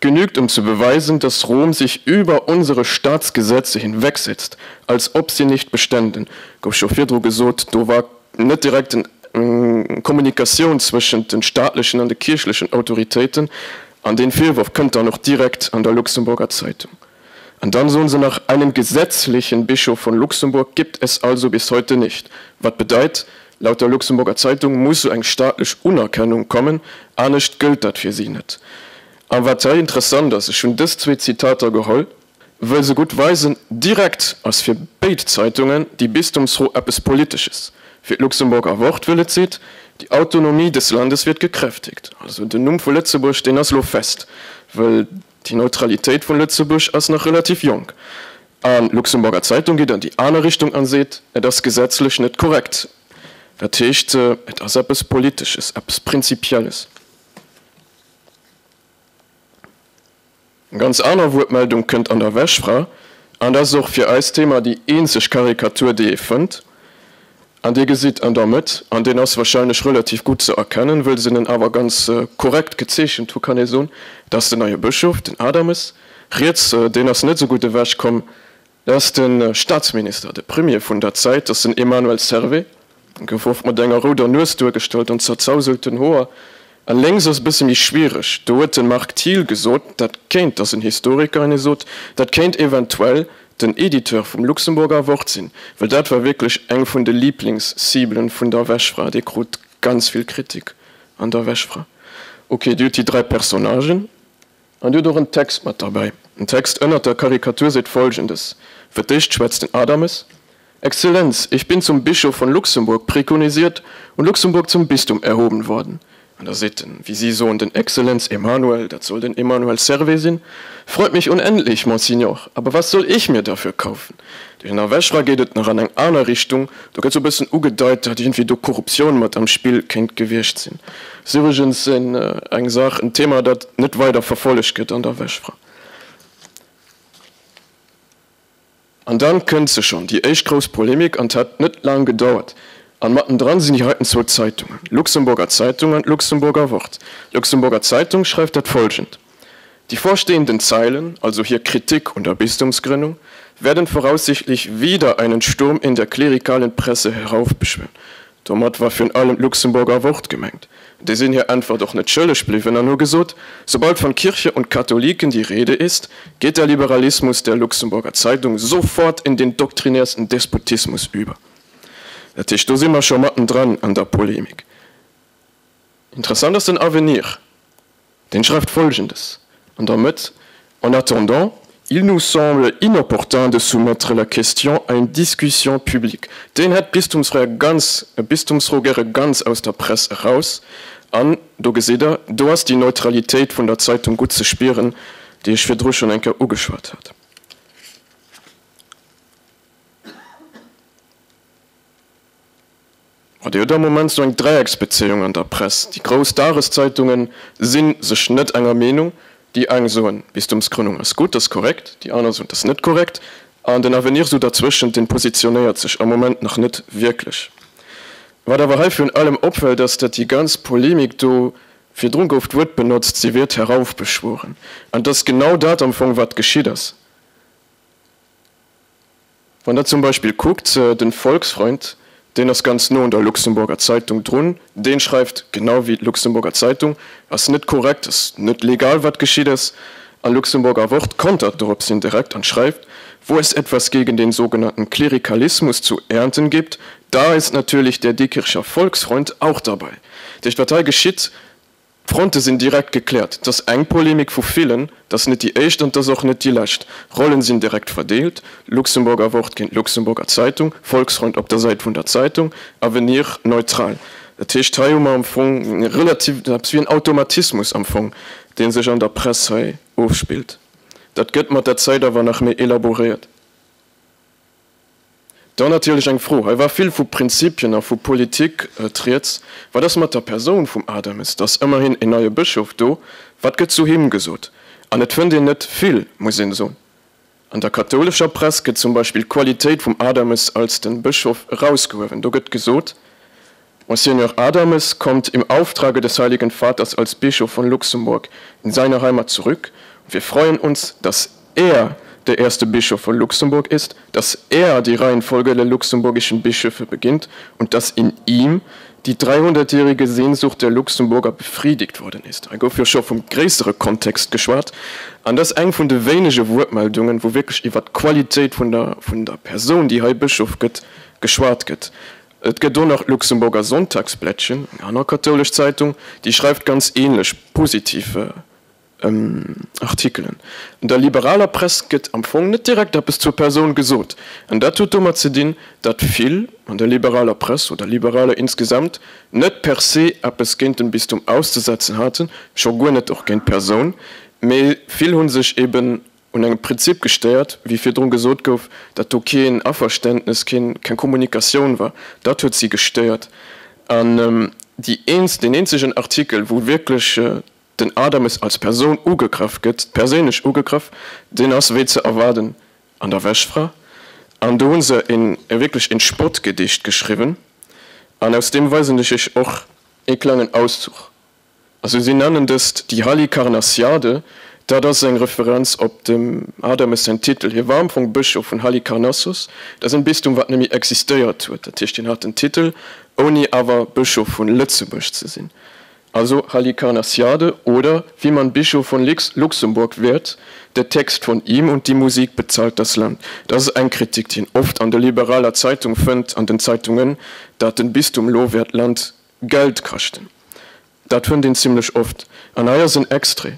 genügt um zu beweisen, dass Rom sich über unsere Staatsgesetze hinwegsetzt, als ob sie nicht beständen, gouf scho virdru gesot, do war net direkt eng Kommunikatioun zwëschent de staatlechen an de kierchlechen Autoritéiten, an dee Virworf kënnt dann och direkt an der Luxemburger Zeitung. An dann soen se nach, Einen gesetzlichen Bischof von Luxemburg gibt es also bis heute nicht. Wat bedeit, laut der Luxemburger Zeitung muss sou eng staatlech Unerkennung kommen, anescht gëllt dat fir si net. A wat hei interessant ass, ech hunn dës zwee Zitater geholl, wëll se gutt weisen, direkt ass fir béid Zeitungen déi Bistumsfro eppes Politesches. Fir d'Luxemburger Wort, wëll et seet, Die Autonomie des Landes wird gekräftigt. Also den Numm vu Lëtzebuerg, deen ass elo fest, wëll déi Neutralitéit vun Lëtzebuerg ass nach relativ jonk. An d'Luxemburger Zeitung geet an déi aner Richtung an seet, et ass gesetzlech net korrekt. Dat heescht, et ass eppes Politesches, eppes Prinzipielles. Eng ganz aner Wuertmeldung kënnt an der Wäschfra, an dat ass och fir eist Thema déi eenzeg Karikatur, déi ee fënnt. An Dir gesitt an der Mëtt, an deen ass wahrscheinlech relativ gutt ze erkennen, wëll se en awer ganz korrekt gezeechent hu kann ee soen, dat ass den neie Bëschof, den Adames. Riets, deen ass net esou gutt ewechkomm, Dat ass de Staatsminister, de Premier vun der Zäit, dat ass den Emmanuel Servais. En gouf oft mat enger rouder Nues duergestallt an zerzauselten Hoer. A lénks ass e bësse méi schwiereg, do huet de Marc Thiel gesot, dat kéint, dat ass en Historiker, en hie sot, dat kéint eventuell den Editeur vum Luxemburger Wort sinn, well dat war wierklech eng vun de Liiblingsciblen vun der Wäschfra, dee krut ganz vill Kritik an der Wäschfra. Ok, Dir hutt déi 3 Personnagen. An Dir hutt och en Text mat derbäi. Den Text ënnert der Karikatur seet Folgendes, Fir d'éischt schwätzt den Adames, Exzellenz, ich bin zum Bischof von Luxemburg préconisiert und Luxemburg zum Bistum erhoben worden. An da seet den, wéi si soen, den Exzellenz Emmanuel, dat soll den Emmanuel Servais sinn, Freut mich unendlich, Monsignor, aber was soll ich mir dafür kaufen? Duerch den Erwäschra geet et nach an eng aner Richtung, do gëtt sou e bëssen ugedeit, datt iergendwéi do Korruptioun mat am Spill kéint gewiescht sinn. Ass iwwregens eng Saach, en Thema, dat net weider verfollegt gëtt an der Wäschfra. An dann kënnt se schonn, déi éischt grouss Polemik, an 't hat net laang gedauert. An mattendran sinn déi heiten zwou Zeitungen, d'Luxemburger Zeitung an d'Luxemburger Wort. D'Luxemburger Zeitung schreift dat folgend, Die vorstehenden Zeilen, also hier Kritik un der Bistumsgründung, werden voraussichtlich wieder einen Sturm in der klerikalen Presse heraufbeschwören. Domat war virun allem d'Luxemburger Wort gemengt. Déi sinn hir Äntwert och net schëlleg bliwwen an hu gesot, Sobald von Kirche und Katholiken die Rede ist, geht der Liberalismus der Luxemburger Zeitung sofort in den doktrinärsten Despotismus über. Dat heescht, do si mer scho mattendran an der Polemik. Interessant ass den Avenir. Deen schreift Folgendes an der Mëtt, En attendant, il nous semble inopportun de soumettre la question à une discussion publique. Deen hätt d'Bistumsfro ganz, Bistumsfro gäre ganz aus der Press eraus. An do gesitt Der, do ass déi Neutralitéit vun der Zeitung gutt ze spieren, déi ech virdru schonn eng Kéier ugeschwat hat. Ma Dir hutt am Moment esou eng Dräiecksbezéiung an der Press. Déi grouss Dageszeitunge si sech net enger Meenung. Déi eng soen, d'Bistumsgrënnung ass gutt, ass korrekt, déi aner soen, et ass net korrekt. An den Avenir esou derzwëschent, dee positionéiert sech am Moment nach net wierklech. Wat awer hei virun allem opfält, ass, datt déi ganz Polemik do, virdrun gouf d'Wuert benotzt, sie wird heraufbeschworen. An et ass genau dat am Fong, wat geschitt ass. Wann der zum Beispill kuckt, den Volksfreund, deen ass ganz no un der Luxemburger Zeitung drun, deen schreift genau wéi d'Luxemburger Zeitung, ass net korrekt, ass net legal wat geschitt ass. A Luxemburger Wort kontert doropshin direkt an schreift, Wo es etwas gegen den sogenannten Klerikalismus zu ernten gibt, da ist natürlich der Diekircher Volksfreund auch dabei. Dat heescht, wat hei geschitt, D'Fronte sinn direkt gekläert. Et ass eng Polemik vu villen, et ass net déi éischt an et ass och net déi lescht. Rollen sinn direkt verdeelt, Luxemburger Wort géint Luxemburger Zeitung, Volksfreund op der Säit vun der Zeitung, Avenir neutral. Dat heescht, hei hu mer am Fong relativ eppes wéi en Automatismus am Fong, dee sech an der Press hei ofspillt. Dat gëtt mat der Zäit awer nach méi elaboréiert. Dann natierlech eng Fro, hei war vill vu Prinzipien a vu Politik d'Rieds, Wat ass mat der Persoun vum Adames? Et ass ëmmerhin en neie Bëschof do, wat gëtt zu him gesot? An et fënnt een net vill, muss een soen. An der kathoulescher Press gëtt zum Beispill d'Qualitéit vum Adames als den Bëschof erausgehuewen. Do gëtt gesot, Monseigneur Adames kommt im Auftrage des Heiligen Vaters als Bischof von Luxemburg in seine Heimat zurück und wir freuen uns, dass er der erste Bischof von Luxemburg ist, dass er die Reihenfolge der luxemburgischen Bischöfe beginnt und dass in ihm die 300-jährige Sehnsucht der Luxemburger befriedigt worden ist. Hei gouf jo scho vum gréissere Kontext geschwat, an dat ass eng vun de wéinege Wuertmeldungen, wou wierklech iwwert d'Qualitéit vun der vun der Persoun, déi hei Bëschof gëtt, geschwat gëtt. Et gëtt och nach d'Luxemburger Sonntagsblättchen, eng aner kathoulesch Zeitung, déi schreift ganz ähnlech positiv Artikelen. An der liberaler Press gëtt am Fong net direkt eppes zur Persoun gesot. An dat huet domat ze dinn, datt vill an der liberaler Press oder Liberaler insgesamt net per se eppes géint den Bistum auszesetzen haten, scho guer net och géint d'Persoun, mee vill hu sech eben un engem Prinzip gestéiert, wéi virdrun gesot gouf, datt do keen Averständnes, keen, keng Kommunikatioun war, dat huet si gestéiert. An déi eens, deen eenzegen Artikel, wou wierklech den Adames als Persoun ugegraff gëtt, perséinlech ugegraff, deen ass, wéi ze erwaarden, an der Wäschfra. An do hu se een, wierklech een Spottgedicht geschriwwen, an aus deem weisen ech Iech och ee klengen Auszuch. Also si nennen dëst déi Halikarnassiade, dat ass eng Referenz op dem Adames säin Titel. Hie war am Fong Bëschof vun Halikarnassos, dat ass en Bistum wat net méi existéiert huet, dat heescht hien hat den Titel ouni awer Bëschof vun Lëtzebuerg ze sinn. Also Halikarnassiade oder wie man Bischof von Luxemburg wird, der Text von ihm und die Musik bezahlt das Land. Dat ass eng Kritik déi een oft an der liberaler Zeitung fënnt, an den Zeitungen, dat den Bistum lo wäert d'Land Geld kaschten. Dat fënnt een zimlech oft. An hei ass en Extrait.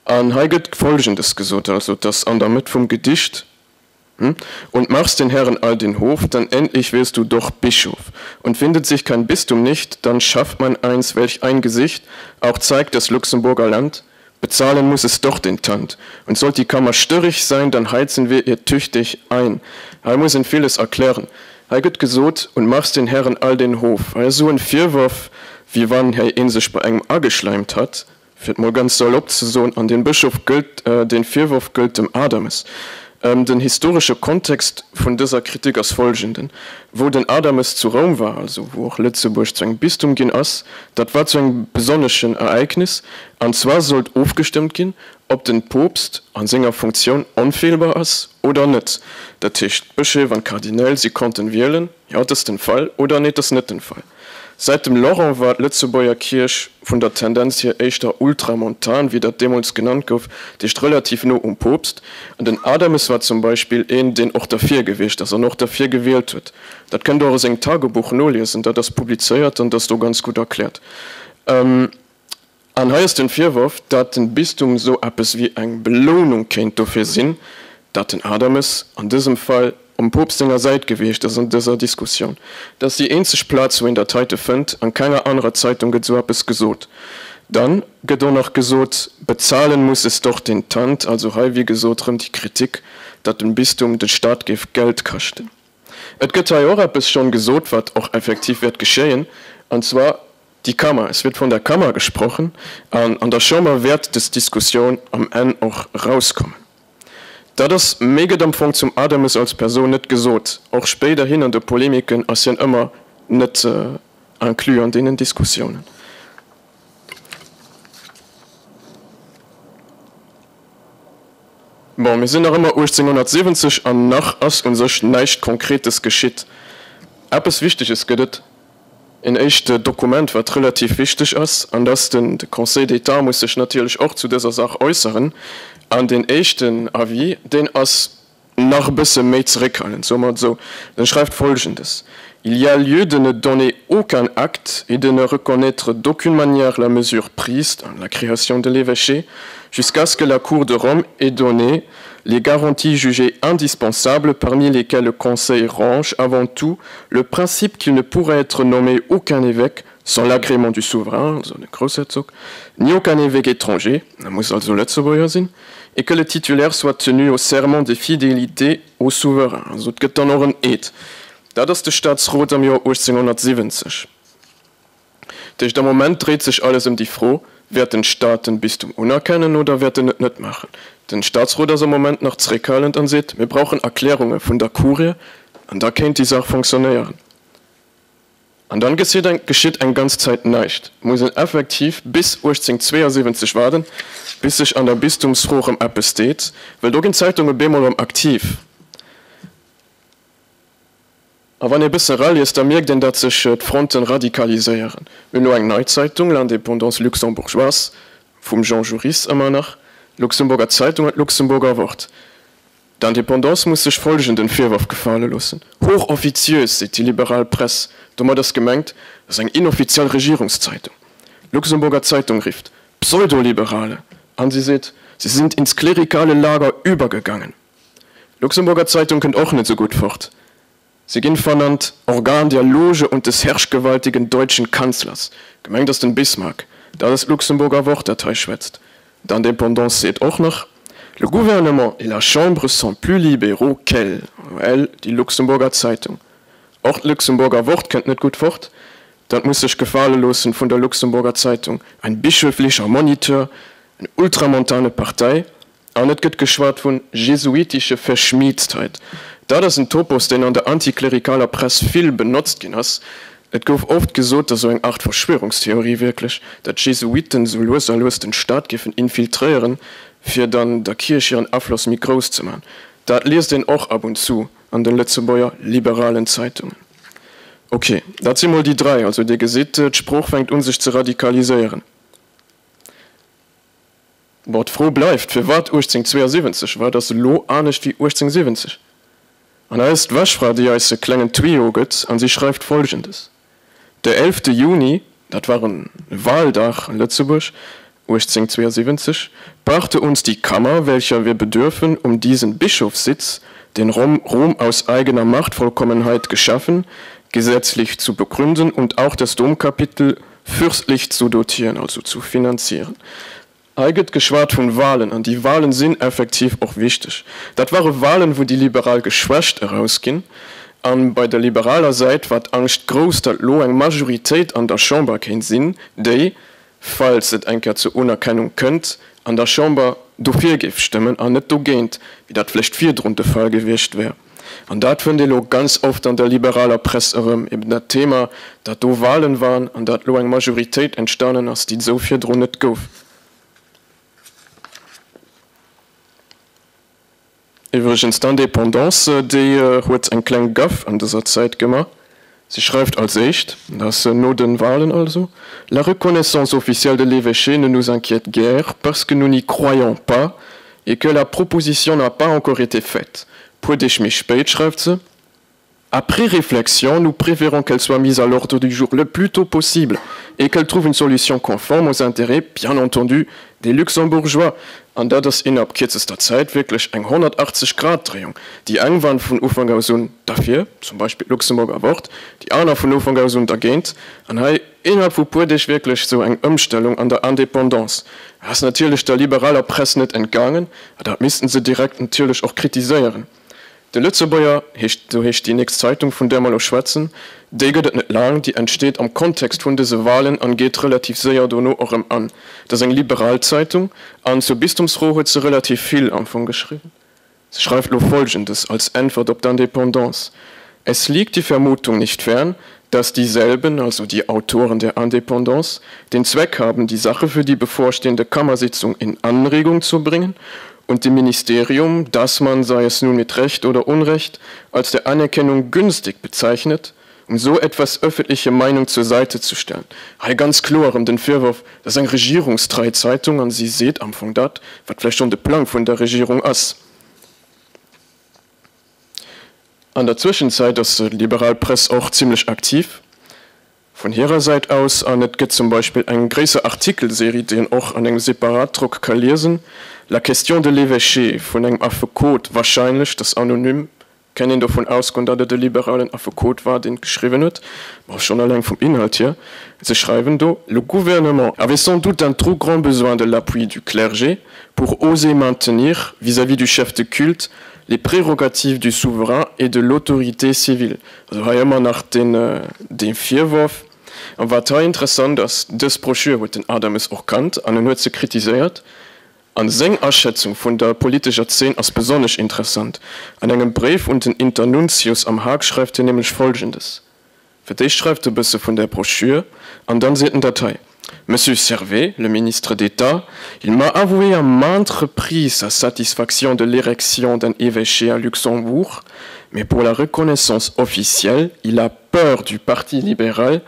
An hei gëtt Folgendes gesot, also et ass an der Mëtt vum Gedicht, Und machst den Herren all den Hof, dann endlich wirst du doch Bischof. Und findet sich kein Bistum nicht, dann schafft man eins, welch ein Gesicht auch zeigt das Luxemburger Land. Bezahlen muss es doch den Tant. Und sollt die Kammer störrig sein, dann heizen wir ihr tüchtig ein. Hei muss een villes erklären. Hei gëtt gesot, und machst den Herren all den Hof. Hei ass esou en Virworf, wéi wann hei een sech bei engem ageschleimt hat, fir et mol ganz salopp ze soen, an den Bëschof gëllt, den Virworf gëllt dem Adames. Den historesche Kontext vun dëser Kritik ass folgenden, Wou den Adames zu Roum war, also wou och Lëtzebuerg zu engem Bistum ginn ass, dat war zu engem besonneschen Ereignis, an zwar sollt ofgestëmmt ginn, ob den Poopst an senger Funktioun onfeelbar ass oder net. Dat heescht, d'Bëscheef an d'Kardinäl, si konnten wielen, jo, et ass den Fall oder nee, et ass net den Fall. Säit dem Laurent war d'Lëtzebuerger Kierch vun der Tendenz hier éischter ultramontan, wéi dat deemools genannt gouf, dat heescht relativ no um Poopst. An den Adames war zum Beispill een, deen och derfir gewiescht ass an och derfir gewielt huet. Dat kënnt Der och a sengem Tagebuch noliesen, dat ass publizéiert an dat ass do ganz gutt erkläert. An hei ass den Virworf, dat den Bistum sou eppes wéi eng Belounung kéint dofir sinn, dat den Adames an dësem Fall um Poopst senger Säit gewiescht ass an dëser Diskussioun. Dat ass déi eenzeg Plaz wou een dat heite fënnt, an kenger anerer Zeitung gëtt sou eppes gesot. Dann gëtt och nach gesot, bezahlen muss es doch den Tant, also hei wéi gesot rëm déi Kritik, dat den Bistum den Staat géif Geld kaschten. Et gëtt hei och eppes schonn gesot, wat och effektiv wäert geschéien, an zwar Die Kammer, es wird von der Kammer gesprochen, an an der Chamber wäert des Diskussioun am Enn och erauskommen. Dat ass, méi gëtt am Fong zum Adames als Persoun net gesot. Och spéiderhin an de Polemiken ass hien ëmmer net inclus an deenen Diskussiounen. Bon, mir sinn nach ëmmer 1870 an nach ass u sech näischt Konkretes geschitt. Eppes Wichteges gëtt et. En éischt Dokument, wat relativ wichteg ass, an dass den de Conseil d'État muss sech natierlech och zu dëser Sach äusseren. An deen éischten Avis, deen ass nach e bësse méi zeréckhalend, soe mer et esou. En schreift Folgendes, Il y a lieu de ne donner aucun acte et de ne reconnaître d'aucune manière la mesure prise dans la création de l'évêché jusqu'à ce que la Cour de Rome ait donné les garanties jugées indispensables parmi lesquelles le Conseil range avant tout le principe qu'il ne pourrait être nommé aucun évêque sans l'agrément du souverain, also de Groussherzog, ni aucun évêque étranger, da muss also Lëtzebuerger sinn, et que le titulaire soit tenu au serment de fidélité au souverain, also et gëtt dann och en Eed. Dat ass de Staatsrot am Joer 1870. Dat heescht, am Moment dréit sech alles ëm déi Fro, Wäert den Staat den Bistum unerkennen oder wäert en et net maachen? Den Staatsrot ass am Moment nach zréckhalend an seet, Mir brauchen Erklärunge vun der Kurie an da kéint déi Saach fonctionnéieren. An dann geschitt eng geschitt eng ganz Zäit näischt. Et muss een effektiv bis 1872 waarden, bis sech an der Bistumsfro erëm eppes deet, well do ginn d'Zeitunge bemol erëm aktiv. A wann ee bëssen eraliest, da mierkt een, datt sech d'Fronten radikaliséieren. Mir hunn elo eng nei Zeitung, L'Indépendance luxembourgeoise, vum Jean Joris ëmmer nach, d'Luxemburger Zeitung an d'Luxemburger Wort. D'Indépendance muss sech folgenden Virworf gefale loossen, Hochoffiziös, seet déi liberal Press. Domat ass gemengt, et ass eng inoffiziell Regierungszeitung. D'Luxemburger Zeitung rifft, Pseudoliberale! An si seet, Sie sind ins klerikale Lager übergegangen. D'Luxemburger Zeitung kënnt och net sou gutt fort. Se ginn vernannt Organ der Loge und des herrschgewaltigen deutschen Kanzlers. Gemengt ass den Bismarck. Dat ass d'Luxemburger Wort, dat hei schwätzt. D'Indépendance seet och nach, Le gouvernement et la Chambre sont plus libéraux qu'elle, elle, die Luxemburger Zeitung. Och d'Luxemburger Wort kënnt net gutt fort. Dat muss sech gefale loossen vun der Luxemburger Zeitung, ein bischöflicher Moniteur, eng ultramontane Partei. An et gëtt geschwat vun jesuitische Verschmiedtheit. Dat ass en Topos, deen an der antiklerikaler Press vill benotzt ginn ass. Et gouf oft gesot, dat esou eng Art Verschwörungstheorie wierklech, dat d'Jesuiten esou lues a lues den Staat géifen infiltréieren, fir dann der Kierch hiren Afloss méi grouss ze man. Dat liest een och ab und zu an den Lëtzebuerger liberalen Zeitungen. Ok, dat si mol déi 3. Also Dir gesitt, d'Sprooch fänkt un sech ze radikaliséieren. Bon, d'Fro bleift, Firwat 1872? Wat ass elo anescht wéi 1870? An hei ass d'Wäschfra, déi eis e klengen Tuyau gëtt, an si schreift Folgendes, Der elfte Juni, dat war e Wahldag a Lëtzebuerg, 1872, brachte uns die Kammer, welcher wir bedürfen, um diesen Bischofssitz, den Rom, Rom aus eigener Machtvollkommenheit geschaffen, gesetzlich zu begründen und auch das Domkapitel fürstlich zu dotieren, also zu finanzieren. Hei gëtt geschwat vun Wahlen, an déi Wahlen sinn effektiv och wichteg. Dat ware Wahlen, wou déi Liberal geschwächt erausginn, an bei der liberaler Säit war d'Angscht grouss, datt lo eng Majoritéit an der Chamber kéint sinn, déi, falls et eng Kéier zur Unerkennung kënnt, an der Chamber dofir géif stëmmen an net dogéint, wéi dat vläicht virdrun de Fall gewiescht wär. An dat fënnt ee lo ganz oft an der liberaler Press erëm, eben dat Thema, datt do Wahlen waren an datt lo eng Majoritéit entstanen ass, déi et esou virdrun net gouf. Iwwregens, d'Indépendance, déi huet eng kleng Gaffe an dëser Zäit gemaach. Si schreift als éischt, dat ass no de Wahlen also, La reconnaissance officielle de l'évêché ne nous inquiète guère parce que nous n'y croyons pas et que la proposition n'a pas encore été faite. Puer Deeg méi spéit schreift se, Après réflexion, nous préférons qu'elle soit mise à l'ordre du jour le plus tôt possible et qu'elle trouve une solution conforme aux intérêts, bien entendu, des Luxembourgeois. An dat ass innerhalb kierzester Zäit wierklech eng 180 Grad Dréiung. Déi eng waren vun Ufank aus un derfir, zum Beispill d'Luxemburger Wort, déi aner vun Ufank aus un dergéint. An hei innerhalb vu puer Deeg wierklech esou eng Ëmstellung an der Indépendance. Dat ass natierlech der liberaler Press net entgaangen, a dat missten se direkt natierlech och kritiséieren. De Lëtzebuerger heescht, esou heescht déi nächst Zeitung, vun där mer elo schwätzen. Déi gëtt et net laang, déi entsteet am Kontext vun dëse Walen an geet relativ séier dono och erëm an. Et ass eng liberal Zeitung an zur Bistumsfro huet se relativ vill am Fong geschriwwen. Se schreift elo Folgendes als Äntwert op d'Indépendance, Es liegt die Vermutung nicht fern, dass dieselben, also die Autoren der Indépendance, den Zweck haben, die Sache für die bevorstehende Kammersitzung in Anregung zu bringen und dem Ministerium, das man, sei es nun mit Recht oder Unrecht, als der Anerkennung günstig bezeichnet, Um so etwas öffentliche Meinung zur Seite zu stellen. Hei ganz kloer erëm den Virworf, dat ass eng regierungstrei Zeitung an si seet am Fong dat, wat vläicht schonn de Plang vun der Regierung ass. An der Zwëschenzäit ass d'liberal Press och zimlech aktiv vun hirer Säit aus an et gëtt zum Beispill eng gréisser Artikelserie, déi een och an engem Separatdrock ka liesen, La question de l'évêché vun engem Affekot, wahrscheinlech, dat ass anonym, Kann een dovun ausgoen, datt et e liberalen Affekot war, deen et geschriwwen huet? Bon, schonn eleng vum Inhalt hier. Se schreiwen do, Le gouvernement avait sans doute un trop grand besoin de l'appui du clergé pour oser maintenir, vis-à-vis du chef de culte, les prérogatives du souverain et de l'autorité civile. Also hei ëmmer nach deen, dee Virworf. A wat hei interessant ass, dës Broschür huet den Adames och kannt an en huet se kritiséiert. An seng Aschätzung vun der politescher Zeen ass besonnesch interessant. An engem Bréif un den Internuntius am Haag schreift hien nämlech Folgendes, Fir d'éischt schreift e bësse vun der Broschür an dann seet en dat hei, Monsieur Servais, le ministre d'État, il m'a avoué à maintes reprises sa satisfaction de l'érection d'un évêché à Luxembourg, mais pour la reconnaissance officielle, il a peur du parti libéral,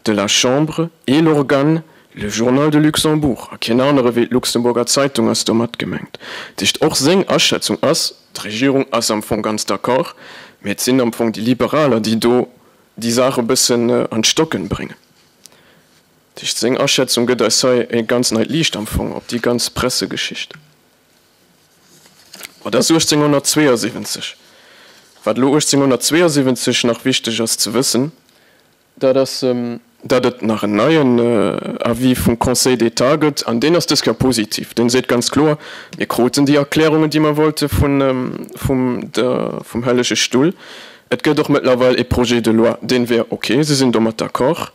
de la Chambre et l'organe Le Journal de Luxembourg, a keen anere wéi d'Luxemburger Zeitung ass domat gemengt. Dat heescht, och seng Aschätzung ass, d'Regierung ass am Fong ganz d'accord, mä et sinn am Fong déi Liberaler, déi do déi Saach e bëssen an d'Stocken bréngen. Dat heescht, seng Aschätzung gëtt eis hei e ganz neit Liicht am Fong op déi ganz Pressegeschicht. Bon, dat ass 1872. Wat elo 1872 nach wichteg ass ze wëssen, Dat ass, datt et nach en neien Avis vum Conseil d'État gëtt, an deen ass dës Kéier positiv. Deen seet ganz kloer, Mir kruten déi Erklärungen, déi mer wollte vum Hellege Stull. Et gëtt och mëttlerweil e Projet de loi, deen wär ok, si sinn domat d'accord.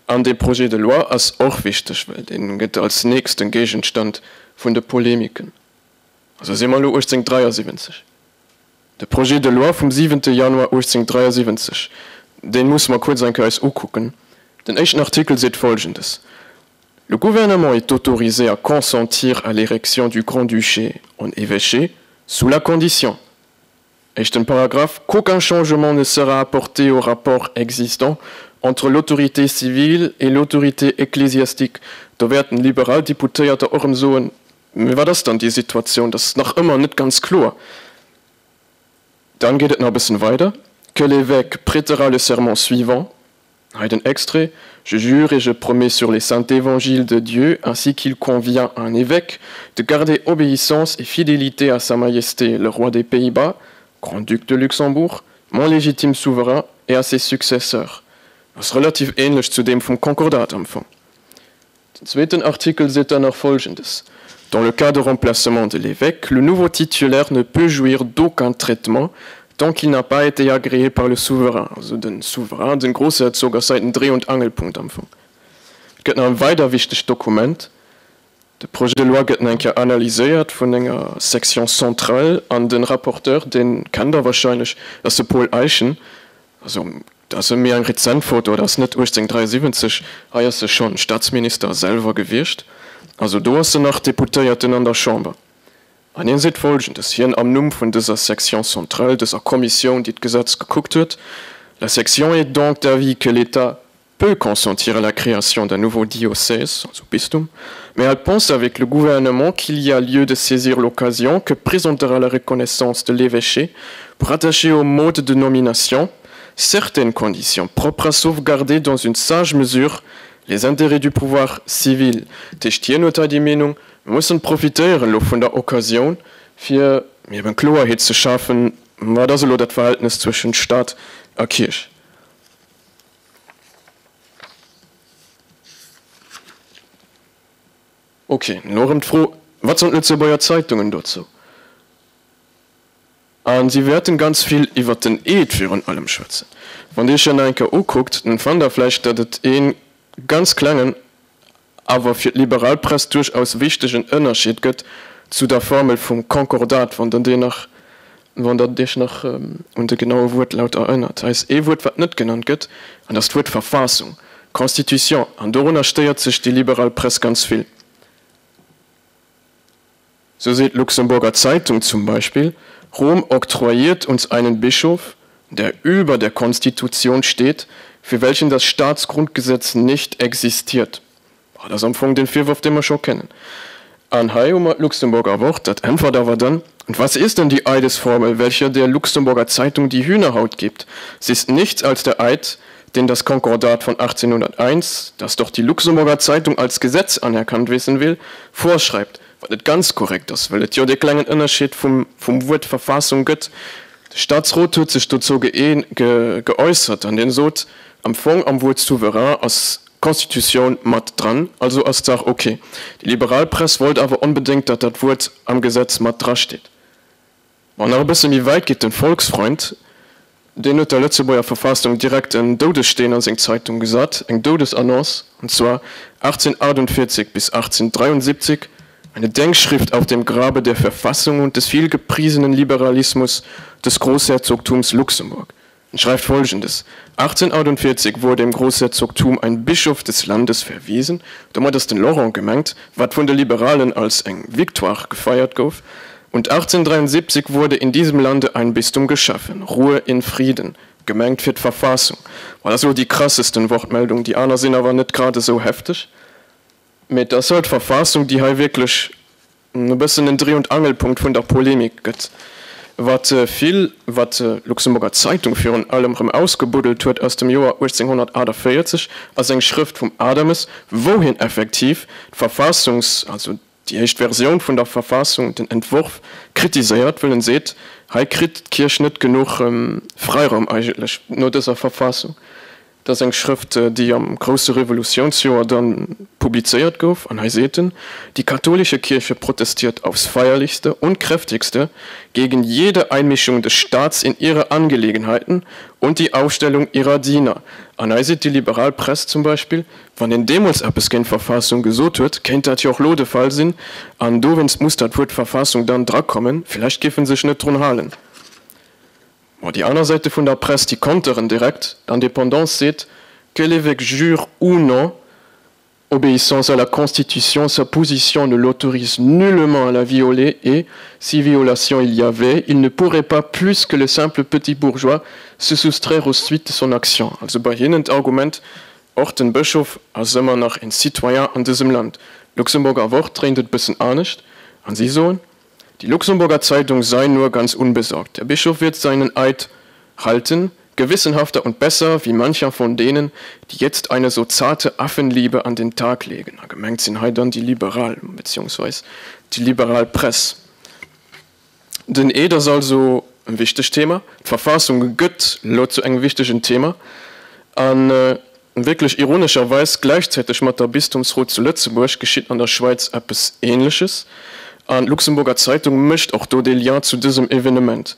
An dee Projet de loi ass och wichteg, well dee gëtt als nächste Géigenstand vun de Polemiken. Also si mer elo 1873. De Projet de loi vum siwente Januar 1873, dee musse mer kuerz eng Kéier eis ukucken. Den éischten Artikel seet Folgendes, Le Gouvernement est autorisé à consentir à l'érection du Grand-Duché en évêché sous la condition, éischten Paragraph, qu'aucun changement ne sera apporté au rapport existant entre l'autorité civile et l'autorité ecclésiastique. Do wäerten liberal Deputéierter och erëm soen, Mee wat ass dann déi Situatioun? Dat ass nach ëmmer net ganz kloer. Dann geet et nach e bëssen weider, Que l'évêque prêtera le serment suivant, hei den Extrait, Je jure et je promets sur les saints évangiles de Dieu, ainsi qu'il convient à un évêque, de garder obéissance et fidélité à Sa Majesté le roi des Pays-Bas, Grand-Duc de Luxembourg, mon légitime souverain, et à ses successeurs. Ass relativ ähnlech zu deem vum Konkordat am Fong. Den zweeten Artikel seet dann nach Folgendes, Dans le cas de remplacement de l'évêque, le nouveau titulaire ne peut jouir d'aucun traitement tant qu'il n'a pas été agréé par le souverain. Also den Souverain, den Groussherzog ass hei den Dreh und Angelpunkt am Fong. Et gëtt nach e weider wichtegt Dokument. De Projet de loi gëtt nach eng Kéier analyséiert vun enger Section centrale an de Rapporteur, dee kennt Der wahrscheinlech, dat ass de Paul Eyschen. Also dat ass méi eng rezent Foto, dat ass net 1873, hei ass e schonn Staatsminister selwer gewiescht. Also do ass en nach Deputéierten an der Chamber. An hien seet Folgendes, hien am Numm vun dëser Section centrale, dëser Kommissioun, déi d'Gesetz gekuckt huet, La section est donc d'avis que l'État peut consentir à la création d'un nouveau diocèse, also Bistum, mais elle pense avec le gouvernement qu'il y a lieu de saisir l'occasion que présentera la reconnaissance de l'évêché pour attacher au mode de nomination certaines conditions propres à sauvegarder dans une sage mesure les intérêts du pouvoir civil. Dat heescht, hien huet hei déi Meenung, mir mussen profitéieren elo vun der Occasioun, fir eben Kloerheet ze schafen, wat ass elo dat Verhältnes zwëschent Stat a Kierch. Ok, elo erëm d'Fro, Wat soen d'Lëtzebuerger Zeitungen dozou? A si wäerten ganz vill iwwert den Eed virun allem schwätzen. Wann Dir Iech dat nach eng Kéier ukuckt, dann fannt Der vläicht, datt et ee ganz klengen, awer fir d'liberal Press duerchaus wichtegen Ënnerscheed gëtt zu der Formel vum Konkordat, wann Der déi nach, wann Der Iech nach un de genaue Wuertlaut erënnert. Hei ass ee Wuert, wat net genannt gëtt, an dat ass d'Wuert Verfassung, Constitution, an dorunner stéiert sech déi liberal Press ganz vill. Sou seet d'Luxemburger Zeitung zum Beispill, Rom octroyiert uns einen Bischof. der über der Konstitution steht, für welchen das Staatsgrundgesetz nicht existiert. Dat ass am Fong den Virwurf, dee mer scho kennen. An hei hu mer d'Luxemburger Wort, dat äntwert awer dann, Und was ist denn die Eidesformel, welche der Luxemburger Zeitung die Hühnerhaut gibt? Sie ist nichts als der Eid, den das Konkordat von 1801, das doch die Luxemburger Zeitung als Gesetz anerkannt wissen will, vorschreibt. Wat net ganz korrekt ass, well et jo dee klengen Ënnerscheed vum Wuert Verfassung gëtt. De Statsrot huet sech dozou geäussert an deen sot, am Fong am Wuert souverain ass Constitutioun mat dran, also ass d'Saach ok. Déi liberal Press wollt awer onbedéngt, datt dat Wuert am Gesetz mat drasteet. Bon, nach e bësse méi wäit geet den Volksfreund. Deen huet der Lëtzebuerger Verfassung direkt en Doudessteen a seng Zeitung gesat, eng Doudesannonce, an zwar 1848 bis 1873, Eine Denkschrift auf dem Grabe der Verfassung und des vielgepriesenen Liberalismus des Großherzogtums Luxemburg. En schreift Folgendes, 1848 wurde im Großherzogtum ein Bischof des Landes verwiesen, domat ass den Laurent gemengt, wat vun de Liberalen als eng Victoire gefeiert gouf, und 1873 wurde in diesem Lande ein Bistum geschaffen. Ruhe in Frieden, gemengt fir d'Verfassung. Bon, dat ass elo déi krassesten Wortmeldung, déi aner sinn awer net grad esou hefteg, mee et ass halt d'Verfassung, déi hei wierklech e bëssen en Dreh und Angelpunkt vun der Polemik gëtt. Wat vill, wat d'Luxemburger Zeitung virun allem erëm ausgebuddelt huet aus dem Joer 1848, ass eng Schrëft vum Adames, wou hien effektiv d'Verfassungs-, also déi éischt Versioun vun der Verfassung, den Entworf, kritiséiert, wëll en seet, hei kritt d'Kierch net genuch Fräiraum eigentlech no dëser Verfassung. Dat ass eng Schrëft, déi am grousse Revolutiounsjoer dann publizéiert gouf, an hei seet en, Die katholische Kirche protestiert aufs feierlichste und kräftigste gegen jede Einmischung des Staats in ihre Angelegenheiten und die Aufstellung ihrer Diener. An hei seet déi liberal Press zum Beispill, Wann een deemools eppes géint d'Verfassung gesot huet, kéint dat jo och lo de Fall sinn, an dowéinst muss dat Wuert Verfassung dann drakommen, villäicht géif en sech net drun halen. Bon, déi aner Säite vun der Press, déi konteren direkt. D'Indépendance seet, Que l'évêque jure ou non obéissance à la Constitution, sa position ne l'autorise nullement à la violer et, si violation il y avait, il ne pourrait pas plus que le simple petit bourgeois se soustraire aux suites de son action. Also bei hinnen d'Argument, Och den Bëschof ass ëmmer nach en Citoyen an dësem Land. D'Luxemburger Wort dréint et bëssen anescht an si soen, Die Luxemburger Zeitung sei nur ganz unbesorgt. Der Bischof wird seinen Eid halten, gewissenhafter und besser wie mancher von denen, die jetzt eine so zarte Affenliebe an den Tag legen. A gemengt sinn hei dann déi Liberal beziehungsweis déi liberal Press. Den Eed ass also e wichtegt Thema. D'Verfassung gëtt elo zu engem wichtegen Thema. A wierklech ironescherweis gläichzäiteg mat der Bistumsrot zu Lëtzebuerg geschitt an der Schwäiz eppes Ähnleches. An d'Luxemburger Zeitung mécht och do dee Lien zu dësem Evenement.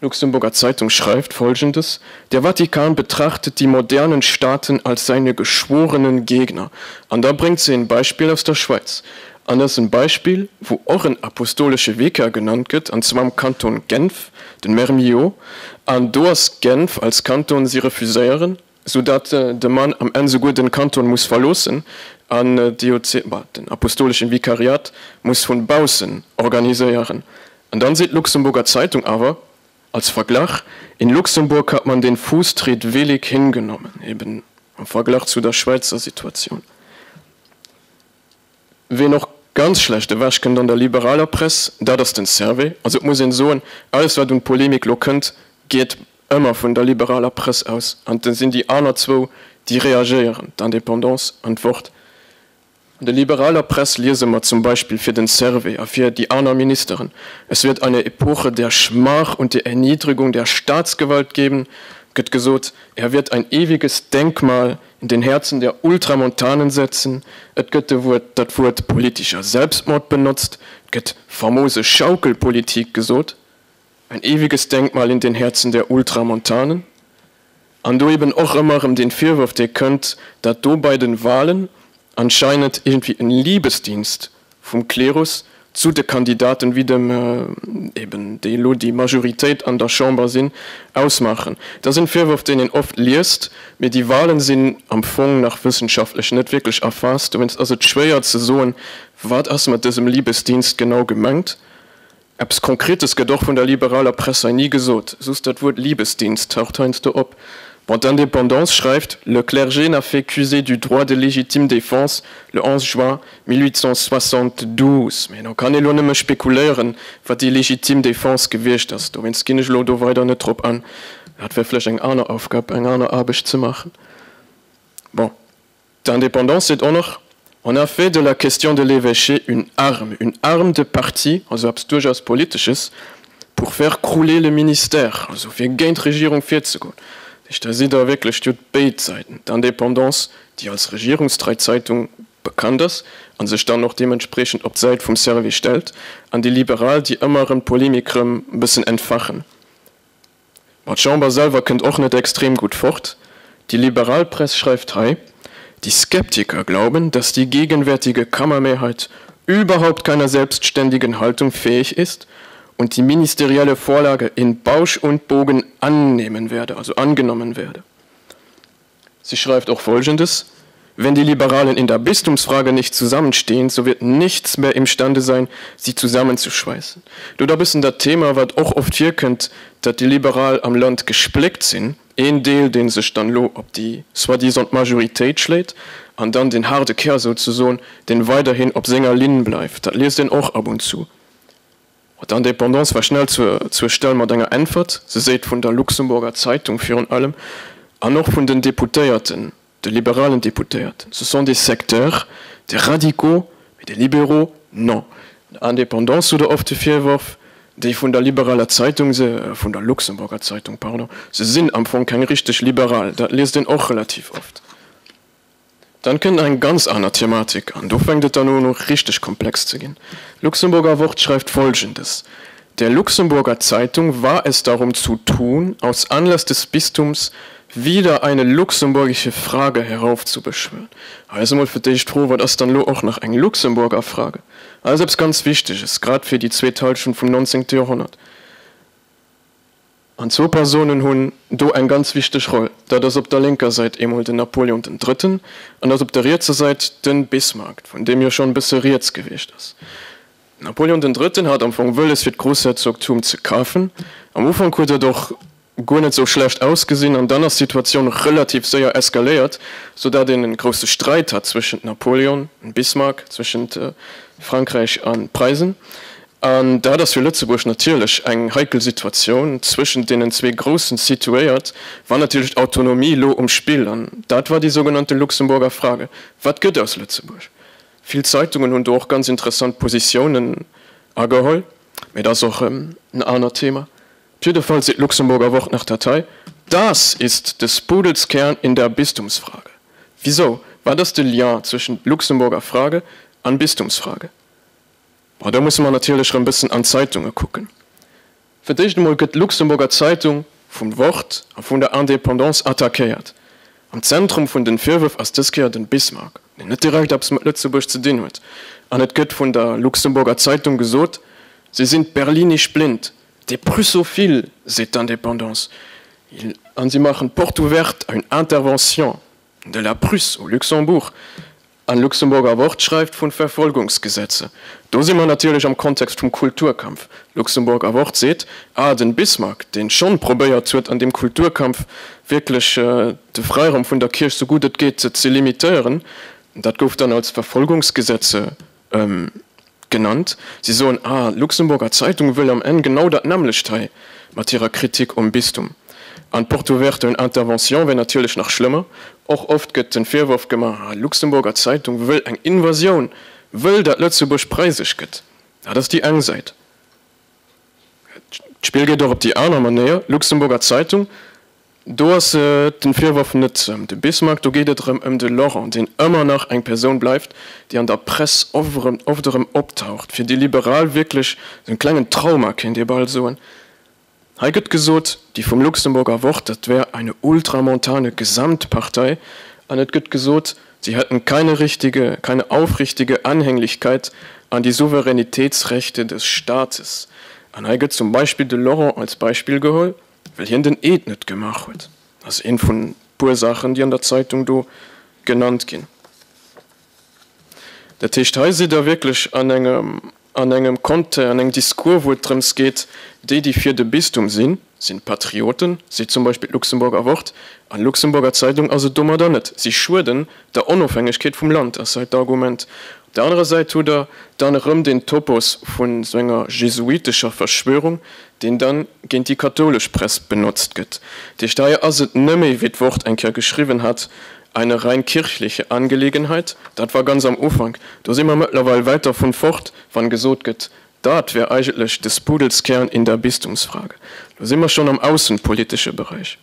Luxemburger Zeitung schreift Folgendes, Der Vatikan betrachtet die modernen Staaten als seine geschworenen Gegner. An da bréngt se en Beispill aus der Schwäiz. An dat ass en Beispill, wou och en apostolesche Vikar genannt gëtt, an zwar am Kanton Genf, den Mermillod. An do ass Genf als Kanton, si refuséieren, sou datt de Mann am Enn souguer den Kanton muss verloossen an d'Diözes, bah, den apostoleschen Vikariat muss vun baussen organiséieren. An dann seet d'Luxemburger Zeitung awer als Verglach, In Luxemburg hat man den Fußtritt willig hingenommen, eben am Verglach zu der Schwäizer Situatioun. Ween och ganz schlecht ewech kënnt an der liberaler Press, dat ass den Servais. Also et muss een soen, alles wat un Polemik lo kënnt, geet ëmmer vun der liberaler Press aus. An et sinn déi aner zwou, déi reagéieren, d'Indépendance an d'Wort. An der liberaler Press liese mer zum Beispill fir den Servais a fir déi aner Ministeren, Es wird eine Epoche der Schmach und der Erniedrigung der Staatsgewalt geben, gëtt gesot, Er wird ein ewiges Denkmal in den Herzen der Ultramontanen setzen, et gëtt de Wuert dat Wuert politischer Selbstmord benotzt, et gëtt famose Schaukelpolitik gesot, ein ewiges Denkmal in den Herzen der Ultramontanen. An do eben och ëmmer erëm dee Virwurf, dee kënnt, dat do bei den Wahlen anscheinend iergendwéi en Liebesdienst vum Klerus zu de Kandidaten, wéi dem eben déi elo déi Majoritéit an der Chamber sinn, ausmaachen. Dat ass en Virwurf, deen een oft liest, mee déi Wahlen sinn am Fong nach wëssenschaftlech net wierklech erfaasst. Dowéinst ass et schwéier ze soen, wat ass mat dësem Liebesdienst genau gemengt. Eppes Konkretes gëtt och vun der liberaler Press hei ni gesot, soss dat Wuert Liebesdienst taucht heiansdo op. Bon, d'Indépendance schreift, Le clergé n'a fait qu'user du droit de légitime défense le 11 juin 1872. Mä do kann ee lo nëmme spekuléieren, wat déi légitime défense gewiescht ass. Dowéinst ginn ech elo do weider net drop an. Dat wär vläicht eng aner Aufgab, eng aner Aarbecht ze maachen. Bon. D'Indépendance seet och nach, On a fait de la question de l'évêché une arme, une arme de parti, also eppes duerchaus Politesches, pour faire crouler le ministère, also fir géint d'Regierung virzegoen. Dat heescht, da sidd Der wierklech, Dir hutt béid Säiten, d'Indépendance, déi als regierungstrei Zeitung bekannt ass a sech dann och deementspreechend op d'Säit vum Servais stellt, an déi Liberal, déi ëmmer erëm d'Polemik erëm e bëssen entfachen. Ma d'Chamber selwer kënnt och net extrem gutt fort. Déi liberal Press schreift hei, Die Skeptiker glauben, dass die gegenwärtige Kammermehrheit überhaupt keiner selbstständigen Haltung fähig ist und die ministerielle Vorlage in Bausch und Bogen annehmen werde, also angenommen werde. Sie schreift och Folgendes: Wenn die Liberalen in der Bistumsfrage nicht zusammenstehen, so wird nichts mehr imstande sein, sie zusammenzuschweißen. Do da bëssen dat Thema, wat och oft virkënnt, datt déi Liberal am Land gespléckt sinn, een Deel, dee sech dann elo op déi soi-disant Majoritéit schléit, an dann den haarde Kär souzesoen, deen weiderhin op senger Linn bleift. Dat liest een och ab und zu. D'Indépendance war schnell zur Stell mat enger Äntwert, se seet vun der Luxemburger Zeitung virun allem an och vun den Deputéierten, de liberalen Deputéierten, ce sont des secteurs, des radicaux, mais des libéraux, non. Der Indépendance hutt Der oft de Virworf, déi vun der liberaler Zeitung, se, vun der Luxemburger Zeitung, pardon, se sinn am Fong keng richteg Liberal. Dat liest een och relativ oft. Dann kënnt nach eng ganz aner Thematik an do fänkt et dann un richteg komplex ze ginn. Luxemburger Wort schreift Folgendes, Der Luxemburger Zeitung war es darum zu tun, aus Anlass des Bistums wieder eine luxemburgische Frage heraufzubeschwören. Hei ass emol fir d'éischt d'Fro, Wat ass dann elo och nach eng Luxemburger Frage? Hei ass eppes ganz Wichteges, grad fir déi zweet Halschent vum 19. Joerhonnert. An zwou Persounen hunn do eng ganz wichteg Roll, dat ass op der lénker Säit eemol den Napoleon den Drëtten an ass op der rietser Säit de Bismarck, vun deem jo schonn e bësse rieds gewiescht ass. Napoleon den Drëtten hat am Fong wëlles fir d'Groussherzogtum ze kafen. Am Ufank huet dat och guer net sou schlecht ausgesinn an dann ass d'Situatioun relativ séier eskaléiert, sou dat een en grousse Sträit hat zwëschent Napoleon an Bismarck, zwëschent Frankräich an Preisen. An dat ass fir Lëtzebuerg natierlech eng heikel Situatioun, zwëschent deenen zwee Groussen situéiert, war natierlech d'Autonomie elo um Spill. An dat war déi sougenannte Luxemburger Frage, Wat gëtt aus Lëtzebuerg? Vill Zeitungen hunn do och ganz interessant Positiounen ageholl, mä dat ass och en anert Thema. Op jidde Fall seet d'Luxemburger Wort nach dat hei, Das ist des Pudels Kern in der Bistumsfrage. Wisou? Wat ass de Lien zwëschent Luxemburger Frage an Bistumsfrage? Bon, do musse mer natierlech erëm bëssen an d'Zeitunge kucken. Fir d'éischt emol gëtt d'Luxemburger Zeitung vum Wort a vun der Indépendance attackéiert. Am Zentrum vun den Virwërf ass dës Kéier den Bismarck, deen net direkt eppes mat Lëtzebuerg ze dinn huet. An et gëtt vun der Luxemburger Zeitung gesot, Sie sind berlinisch blind, des Prussophiles, seet d'Indépendance, an si maachen d'Porte ouverte à une intervention de la Prusse au Luxembourg. An Luxemburger Wort schreift vun Verfolgungsgesetze. Do si mer natierlech am Kontext vum Kulturkampf. Luxemburger Wort seet, ah, den Bismarck, deen schonn probéiert huet an deem Kulturkampf wierklech de Freiraum vun der Kierch sou gutt et geet ze limitéieren, dat gouf dann als Verfolgungsgesetze Genannt. Si soen, ah, d'Luxemburger Zeitung wëll am Enn genau dat nämmlecht hei mat hirer Kritik um Bistum. An d'Porte ouverte à une intervention wär natierlech nach schlëmmer. Och oft gëtt den Virworf gemaach, ah, d'Luxemburger Zeitung wëll eng Invasioun, wëll dat Lëtzebuerg preisesch gëtt. Dat ass déi eng Säit. D'Spill geet och op déi aner Manéier. Luxemburger Zeitung, do ass den Virworf net ëm de Bismarck, do geet et erëm ëm de Laurent, deen ëmmer nach eng Persoun bleift, déi an der Press oft erëm optaucht, fir déi Liberal wierklech esou en klengen Trauma, kéint ee bal soen. Hei gëtt gesot, déi vum Luxemburger Wort, dat wär eine ultramontane Gesamtpartei, an et gëtt gesot, sie hätten keine richtige, keine aufrichtige Anhänglichkeit an die Souveränitätsrechte des Staates. An hei gëtt zum Beispill de Laurent als Beispill geholl, well hien den Eed net gemaach huet. Dat ass eent vun puer Saachen, déi an der Zeitung do genannt ginn. Dat heescht, hei sidd Der wierklech an engem. An engem Konte, an engem Discours, wou et drëms geet, déi, déi fir de Bistum sinn, sinn Patrioten, seet zum Beispill d'Luxemburger Wort, an d'Luxemburger Zeitung ass et domadder net. Si schueden der Onofhängegkeet vum Land, ass hei d'Argument. Op der anerer Säit hutt Der dann erëm den Topos vun esou enger jesuitescher Verschwörung, deen dann géint déi kathoulesch Press benotzt gëtt. Dat heescht, hei ass et nëmme, wéi d'Wort eng Kéier geschriwwen hat, eine rein kirchliche Angelegenheit, dat war ganz am Ufank, do si mer mëttlerweil wäit dervun fort, wann gesot gëtt, dat wär eigentlech des Pudels Kern in der Bistumsfrage. Do si mer schonn am aussenpolitesche Beräich.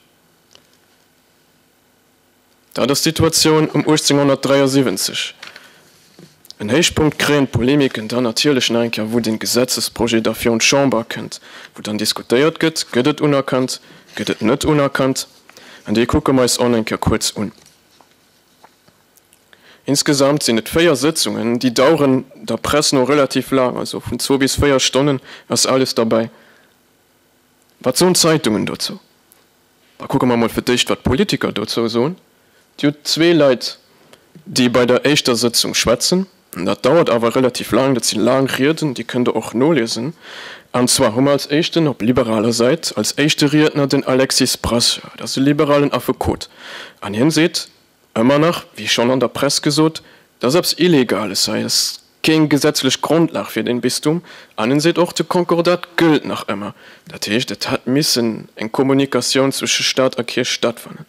Dat ass d'Situatioun ëm 1873. En Héichpunkt kréien d'Polemiken dann natierlech nach eng Kéier, wou den Gesetzesprojet da virun d'Chamber kënnt, wou dann diskutéiert gëtt, Gëtt et unerkannt, gëtt et net unerkannt? An déi kucke mer eis och eng Kéier kuerz un. Insgesamt sinn et 4 Sëtzungen, déi daueren der Press no relativ laang, also vun zwou bis 4 Stonnen ass alles derbäi. Wat soen d'Zeitungen dozou? Da kucke mer emol fir d'éischt, wat d'Politiker dozou soen. Dir hutt zwee Leit, déi bei der éischter Sëtzung schwätzen. Dat dauert awer relativ laang, dat si laang Rieden, déi kënnt Der och noliesen. An zwar hu mer als éischten op liberaler Säit als éischte Riedner den Alexis Brasseur, dat ass e liberalen Affekot. An hien seet ëmmer nach, wéi schonn an der Press gesot, dat ass eppes Illegales hei, dat ass keng gesetzlech Grondlag fir den Bistum. An en seet och, de Konkordat gëllt nach ëmmer. Dat heescht, et hätt missen eng Kommunikatioun zwësche Staat a Kierch stattfannen.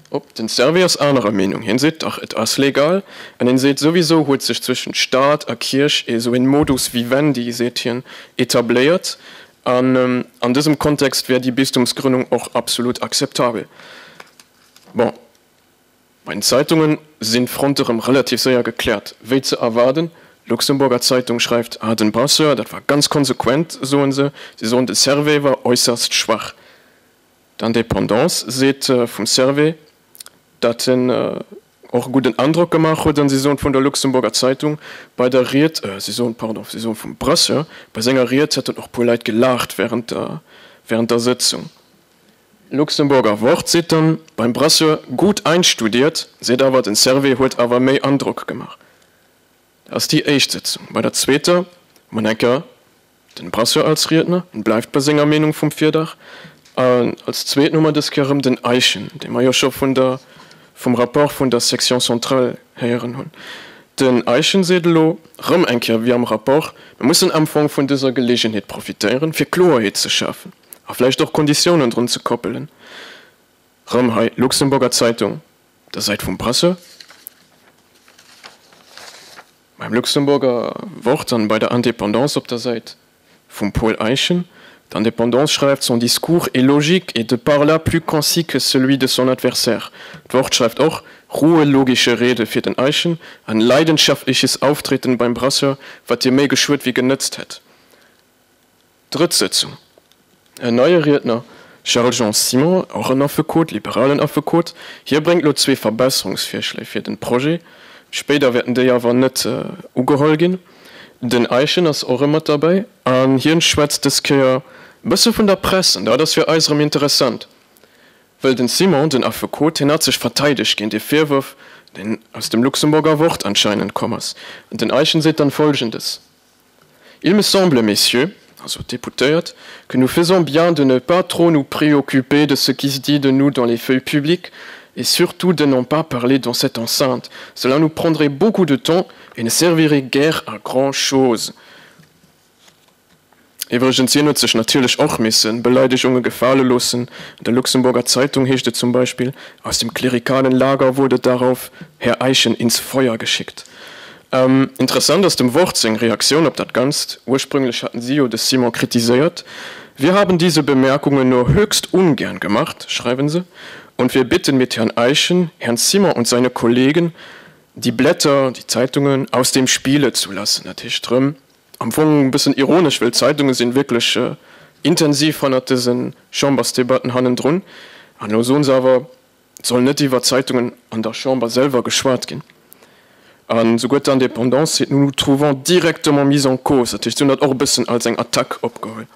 Op, den Servais ass anerer Meenung. Hien seet, dach, et ass legal. An hien seet, souwisou huet sech zwëschent Staat a Kierch esou een Modus vivendi, seet hien, etabléiert. An an dësem Kontext wär déi Bistumsgrënnung och absolut akzeptabel. Bon, bei den Zeitungen sinn d'Fronte rëm relativ séier gekläert. Wéi ze erwaarden, Luxemburger Zeitung schreift, ah, den Brasseur, dat war ganz konsequent, soen se. Si soen, de Servais war äusserst schwach. D'Indépendance seet vum Servais, datt en och e gudden Androck gemaach huet an si soen vun der Luxemburger Zeitung, bei der Ried, si soen, pardon, si soen vum Brasseur, bei senger Ried hätten och puer Leit gelaacht während der, während der Sëtzung. Luxemburger Wort seet dann, beim Brasseur gut einstudiert, seet awer, den Servais huet awer méi Androck gemaach. Dat ass déi éischt Sëtzung. Bei der zweeter hu mer enker Den Brasseur als Riedner, en bleift bei senger Meenung vum Virdag. An als zweeten hu mer dës Kéier erëm den Eischen, dee mer jo scho vun der, vum Rapport vun der Section centrale héieren hunn. Den Eischen seet elo erëm eng Kéier wéi am Rapport, Mir mussen am Fong vun dëser Gelegenheet profitéieren, fir Kloerheet ze schafen a vläicht och Konditiounen drun ze koppelen. Rëm hei d'Luxemburger Zeitung, der Säit vum Brasseur. Beim Luxemburger Wort an bei der Indépendance op der Säit vum Paul Eyschen. D'Indépendance schreift, Son discours est logique et de par là plus concis que celui de son adversaire. D'Wort schreift och, Ruhe, logische Rede fir den Eyschen, ein leidenschaftliches Auftreten beim Brasseur, wat hir méi geschuet wéi genëtzt hätt. Drëtt Sëtzung, En neie Riedner, Charles-Jean Simon, och en Affekot, liberalen Affekot. Hie bréngt elo zwee Verbesserungsvirschléi fir den Projet. Spéider wäerten déi awer net ugeholl ginn. Den Eischen ass och erëm mat derbäi an hien schwätzt dës Kéier e bësse vun der Press an dat ass fir eis erëm interessant, wëll den Simon, den Affekot, hien hat sech verteidegt géint ee Virwurf, deen aus dem Luxemburger Wort anscheinend komm ass. An den Eischen seet dann Folgendes. Il me semble, messieurs, also députéiert, que nous faisons bien de ne pas trop nous préoccuper de ce qui se dit de nous dans les feuilles publiques et surtout de n'en pas parler dans cette enceinte. Cela nous prendrait beaucoup de temps et ne servirait guère à grand-chose. Iwwregens, hien huet sech natierlech och misse Beleidegunge gefale loossen. An der Luxemburger Zeitung heescht et zum Beispill, Aus dem klerikalen Lager wurde darauf Herr Eyschen ins Feuer geschickt. Interessant ass dem Wort seng Reaktioun op dat Ganzt. Ursprünglech haten si jo de Simon kritiséiert. Wir haben diese Bemerkungen nur höchst ungern gemacht, schreiwen se, und wir bitten mit Herrn Eyschen, Herrn Simon und seine Kollegen, die Blätter, die Zeitungen, aus dem Spiele zu lassen. Dat heescht erëm, am Fong e bëssen ironesch, well d'Zeitunge sinn wierklech intensiv hannert dëse Chambersdebatten hannendrun. An elo soen se awer, et soll net iwwer Zeitungen an der Chamber selwer geschwat ginn. A souguer d'Indépendance seet, nous nous trouvons directement mis en cause. Dat heescht, si hunn dat och e bëssen als eng Attack opgeholl.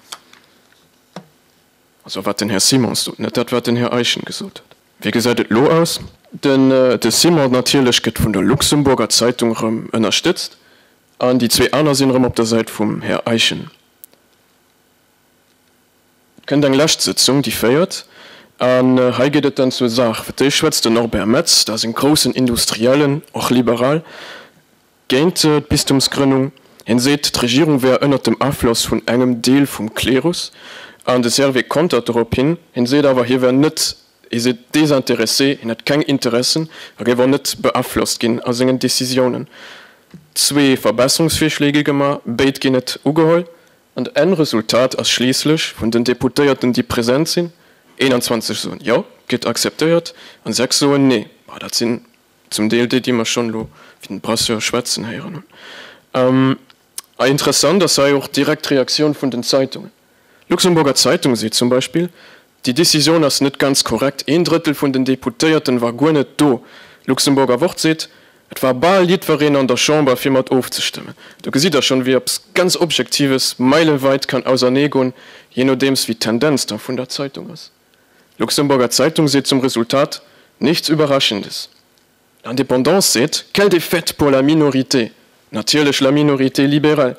Also wat den Här Simon sot, net dat wat den Här Eischen gesot huet. Wéi gesäit et elo aus? Den de Simon natierlech gëtt vun der Luxemburger Zeitung erëm ënnerstëtzt. An déi zwee aner sinn erëm op der Säit vum Här Eischen. Et kënnt eng lescht Sëtzung, déi véiert, an hei geet et dann zur Saach. Fir d'éischt schwätzt den Norbert Metz, dat ass en groussen Industriellen, och liberal, géint d'Bistumsgrënnung. Hien seet, d'Regierung wär ënnert dem Afloss vun engem Deel vum Klerus. An de Servais kontert dorop hin. Hien seet awer, hie wär net, hie seet, désintéressé, hien hätt keng Interessen a géif och net beaflosst ginn a sengen Decisiounen. Zwee Verbesserungsvirschléi gi gemaach, béid ginn net ugeholl. An d'Ennresultat ass schliisslech, vun den Deputéierten, déi present sinn, 21 soen Jo, gëtt akzeptéiert, an 6 soen Nee. Bon, dat sinn zum Deel déi, déi mer schonn elo wéi den Brasseur schwätzen héieren hunn. A interessant ass hei och direkt d'Reaktioun vun den Zeitungen. D'Luxemburger Zeitung seet zum Beispill, Déi Decisioun ass net ganz korrekt, een Drëttel vun den Deputéierten war guer net do. Luxemburger Wort seet, Et war bal jiddwereen an der Chamber fir mat ofzestëmmen. Do gesitt der schonn, wéi eppes ganz Objektives meileweit kann auserneegoen, jee nodeems wéi d'Tendenz da vun der Zeitung ass. Luxemburger Zeitung seet zum Resultat, Nichts Überraschendes. L'Indépendance seet, Quelle défaite pour la minorité! Natierlech la minorité libérale.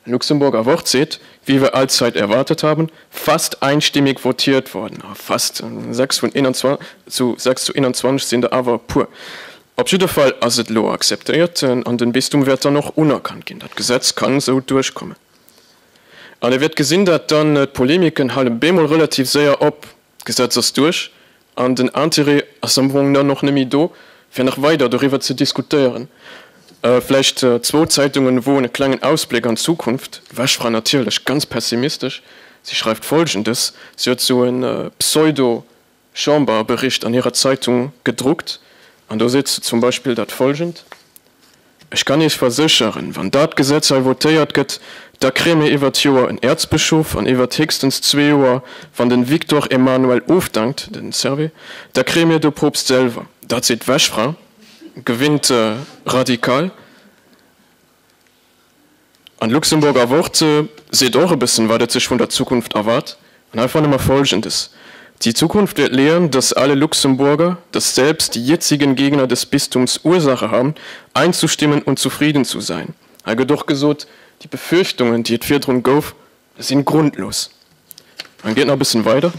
Luxemburger Wort seet, Wie wir allzeit erwartet haben, fast einstimmig votiert worden. A fast, 6 vun 21, zu 6 zu 21 sinn der awer e puer. Op jidde Fall ass et elo akzeptéiert an den Bistum wäert dann och unerkannt ginn. Dat Gesetz kann esou duerchkommen. An Dir wäert gesinn, dat dann d'Polemiken hale bemol relativ séier op. D'Gesetz ass duerch an den Intérêt ass am Fong dann och net méi do, fir nach weider doriwwer ze diskutéieren. Vläicht zwou Zeitungen woen e klengen Ausbléck an d'Zukunft. D'Wäschfra natierlech ganz pessimistesch. Si schreift Folgendes, si huet esou e Pseudo-Chamberbericht an hirer Zeitung gedruckt an do seet se zum Beispill dat Folgend, Ech kann Iech versécheren, wann dat Gesetz hei votéiert gëtt, da kréie mir iwwert d'Joer en Äerzbëschof an iwwert héchstens zwee Joer, wann den Victor Emmanuel ofdankt, den Servais, da kréie mir de Poopst selwer. Dat seet d'Wäschfra, gewinnt radikal. An d'Luxemburger Wort seet och e bëssen, wat et sech vun der Zukunft erwaart. An hei fanne mer Folgendes, Die Zukunft wird lehren, dass alle Luxemburger, dass selbst die jetzigen Gegner des Bistums Ursache haben, einzustimmen und zufrieden zu sein. Hei gëtt och gesot, déi Befürchtungen, déi et virdrun gouf, sinn grundlos. An geet nach e bëssen weider.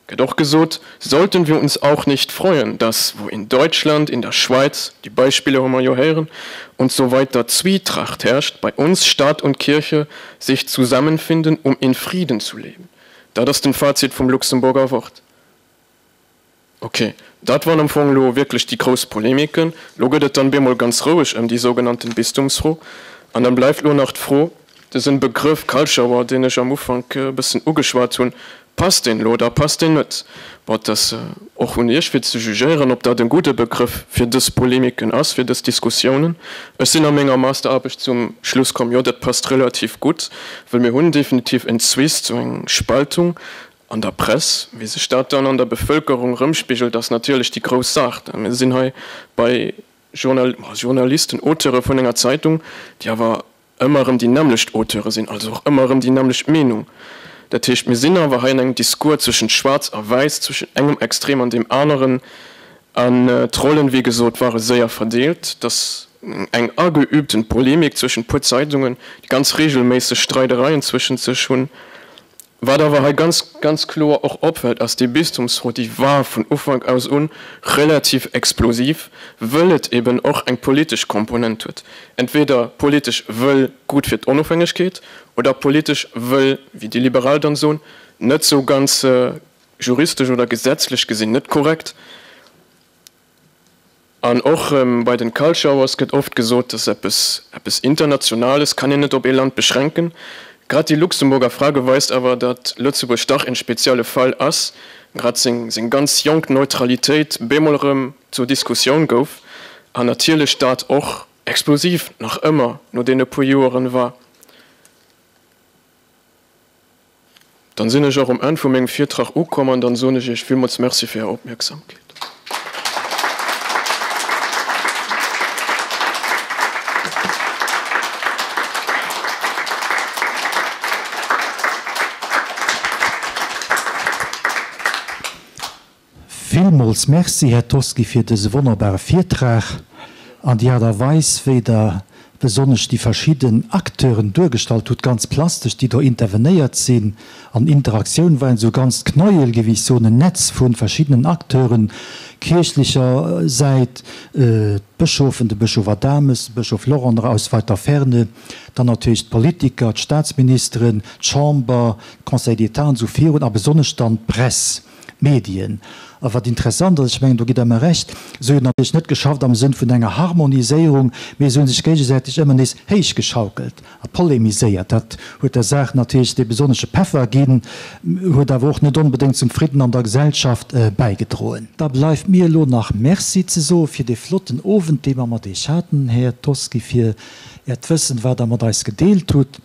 Gëtt och gesot, sollten wir uns auch nicht freuen, dass, wo in Deutschland, in der Schweiz, déi Beispiller hu mer jo héieren, und so weiter Zwietracht herrscht, bei uns Staat und Kirche sich zusammenfinden, um in Frieden zu leben. Dat ass den Fazit vum Luxemburger Wort. Ok, dat waren am Fong elo wierklech déi grouss Polemiken. Elo gëtt et dann bemol ganz roueg ëm déi sougenannten Bistumsfro. An dann bleift elo nach d'Fro, dësen Begrëff Culture War, deen ech am Ufank e bëssen ugeschwat hunn, passt deen elo oder passt deen net? Bon, et ass och un Iech fir ze jugéieren, ob dat e gudde Begrëff fir dës Polemiken ass, fir dës Diskussiounen. Ech sinn a menger Masteraarbecht zum Schluss komm, jo, dat passt relativ gutt, wëll mir hunn definitiv en Zwist, sou eng Spaltung An der Press. Wéi sech dat dann an der Bevëlkerung erëmspigelt, ass natierlech déi grouss Saach. Mir sinn hei bei Journalisten, Auteure vun enger Zeitung, déi awer ëmmer erëm déi nämmlecht Auteure sinn, also och ëmmer erëm déi nämmlecht Meenung. Dat heescht, mir sinn awer hei an engem Discours zwëschent Schwaarz a Wäiss, zwëschent engem Extrem an deem aneren. An d'Rollen, wéi gesot, ware séier verdeelt. Et ass eng ageübten Polemik zwëschent puer Zeitungen, déi ganz reegelméisseg Streidereien zwëschent sech hunn. Wat awer hei ganz, ganz kloer och opfält, ass, déi Bistumsfro, déi war vun Ufank aus un relativ explosiv, wëll et eben och eng politesch Komponent huet. Entweder politesch wëll gutt fir d'Onofhängegkeet oder politesch wëll, wéi déi Liberal dann soen, net sou ganz juristesch oder gesetzlech gesinn net korrekt. An och bei den Culture Awards gëtt oft gesot, dat ass eppes, eppes Internationales, kann een net op ee Land beschränken. Grad déi Luxemburger Frage weist awer, datt Lëtzebuerg dach en spezielle Fall ass, grad seng, seng ganz jonk Neutralitéit bemol erëm zur Diskussioun gouf an natierlech dat och explosiv nach ëmmer no deene puer Joeren war. Dann sinn ech och um Enn vu mengem Virtrag ukomm an dann soen ech Iech villmools Merci fir Är Opmierksamkeet. Villmools Merci, Här Toschi, fir dëse wonnerbare Virtrag. An déi Aart a Weis, wéi Der besonnesch déi verschidden Acteuren duergestallt hutt, ganz plastesch, déi do intervenéiert sinn, an Interaktioun waren, esou e ganzt Knäuel, géif ech soen, en Netz vu verschiddenen Acteuren, kierchlecher Säit, d'Bëschofen, de Bëschof Adames, de Bëschof Laurent nach aus weiter Ferne, dann natierlech d'Politiker, d'Staatsministeren, d'Chamber, de Conseil d'État an esou virun, a besonnesch dann d'Press, d'Medien. A wat interessant ass, ech mengen, do gitt Der mer Recht, se hunn natierlech net geschafft am Sënn vun enger Harmoniséierung, mee se hu sech géigesäiteg ëmmer nees héichgeschaukelt a polemiséiert. Dat huet der Saach natierlech dee besonnesche Peffer ginn, huet awer och net onbedéngt zum Fridden an der Gesellschaft bäigedroen. Da bleift mir elo nach Merci ze soe fir dee flotten Owend, dee mer mat Iech haten, Här Toschi, fir Äert Wëssen, wat Der mat eis gedeelt hutt.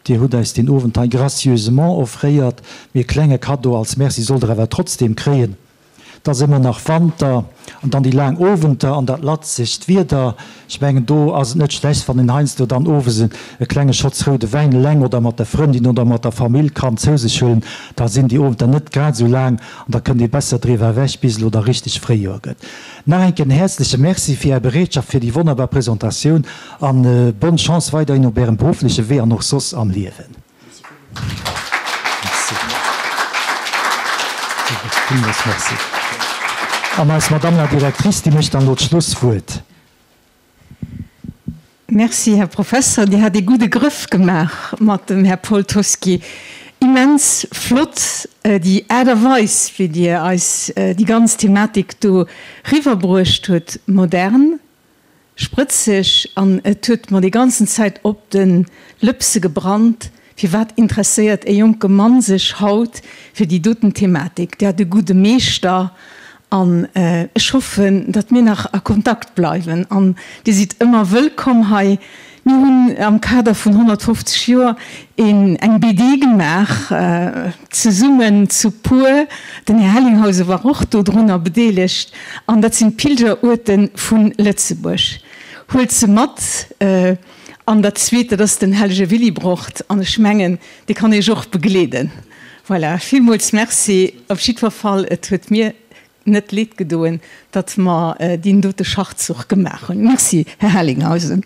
Dir hutt eis deen Owend hei gracieusement offréiert, mee e klenge Kaddo als Merci sollt Der awer trotzdem kréien. Et ass ëmmer nach Wanter an dann déi laang Owenter an dat latzegt Wieder. Ech mengen, do ass et net schlecht, wann een heiansdo dann owes e klenge Schotz roude Wäin eleng oder mat der Frëndin oder mat der Famill kann zou sech huelen. Da sinn déi Owenter net grad esou laang an da kënnt ee besser driwwer ewech, bis elo da richteg Fréijoer gëtt. Nach eng Kéier en häerzleche Merci fir Är Bereetschaft, fir déi wonnerbar Presentatioun an bonne Chance weiderhin op Ärem beruffleche Wee an och soss am Liewen. Merci. Villmools Merci. An eis Madame la Directrice, déi mécht dann elo d'Schlusswuert. Merci, Här Professer. Dir hat ee gudde Grëff gemaach mat dem Här Paul Toschi. Immens flott déi Aart a Weis, wéi Dir eis déi ganz Thematik do riwwerbruecht hutt. Modern, Sprëtzeg an et huet mer déi ganzen Zäit op de Lëpse gebrannt, Firwat interesséiert e jonke Mann sech haut fir déi doten Thematik? Dir hat e gudde Meeschter an ech hoffen, datt mir nach a Kontakt bleiwen an Dir sidd ëmmer wëllkomm hei. Mir hunn am Kader vun 150 Joer een eng BD gemaach, zesummen zu puer, den Här Hellinghausen war och do drunner bedeelegt, an dat sinn d'Pilgeruerte vu Lëtzebuerg. Huelt se mat. An dat zweet, dat ass den hellege Willibrord, an ech mengen, dee kann Iech och begleeden. Voilà, villmools Merci op jiddwer Fall. Et huet mir net leed gedoen, datt mer deen dote Schachzuch gemaach hunn. Merci, Här Hellinghausen.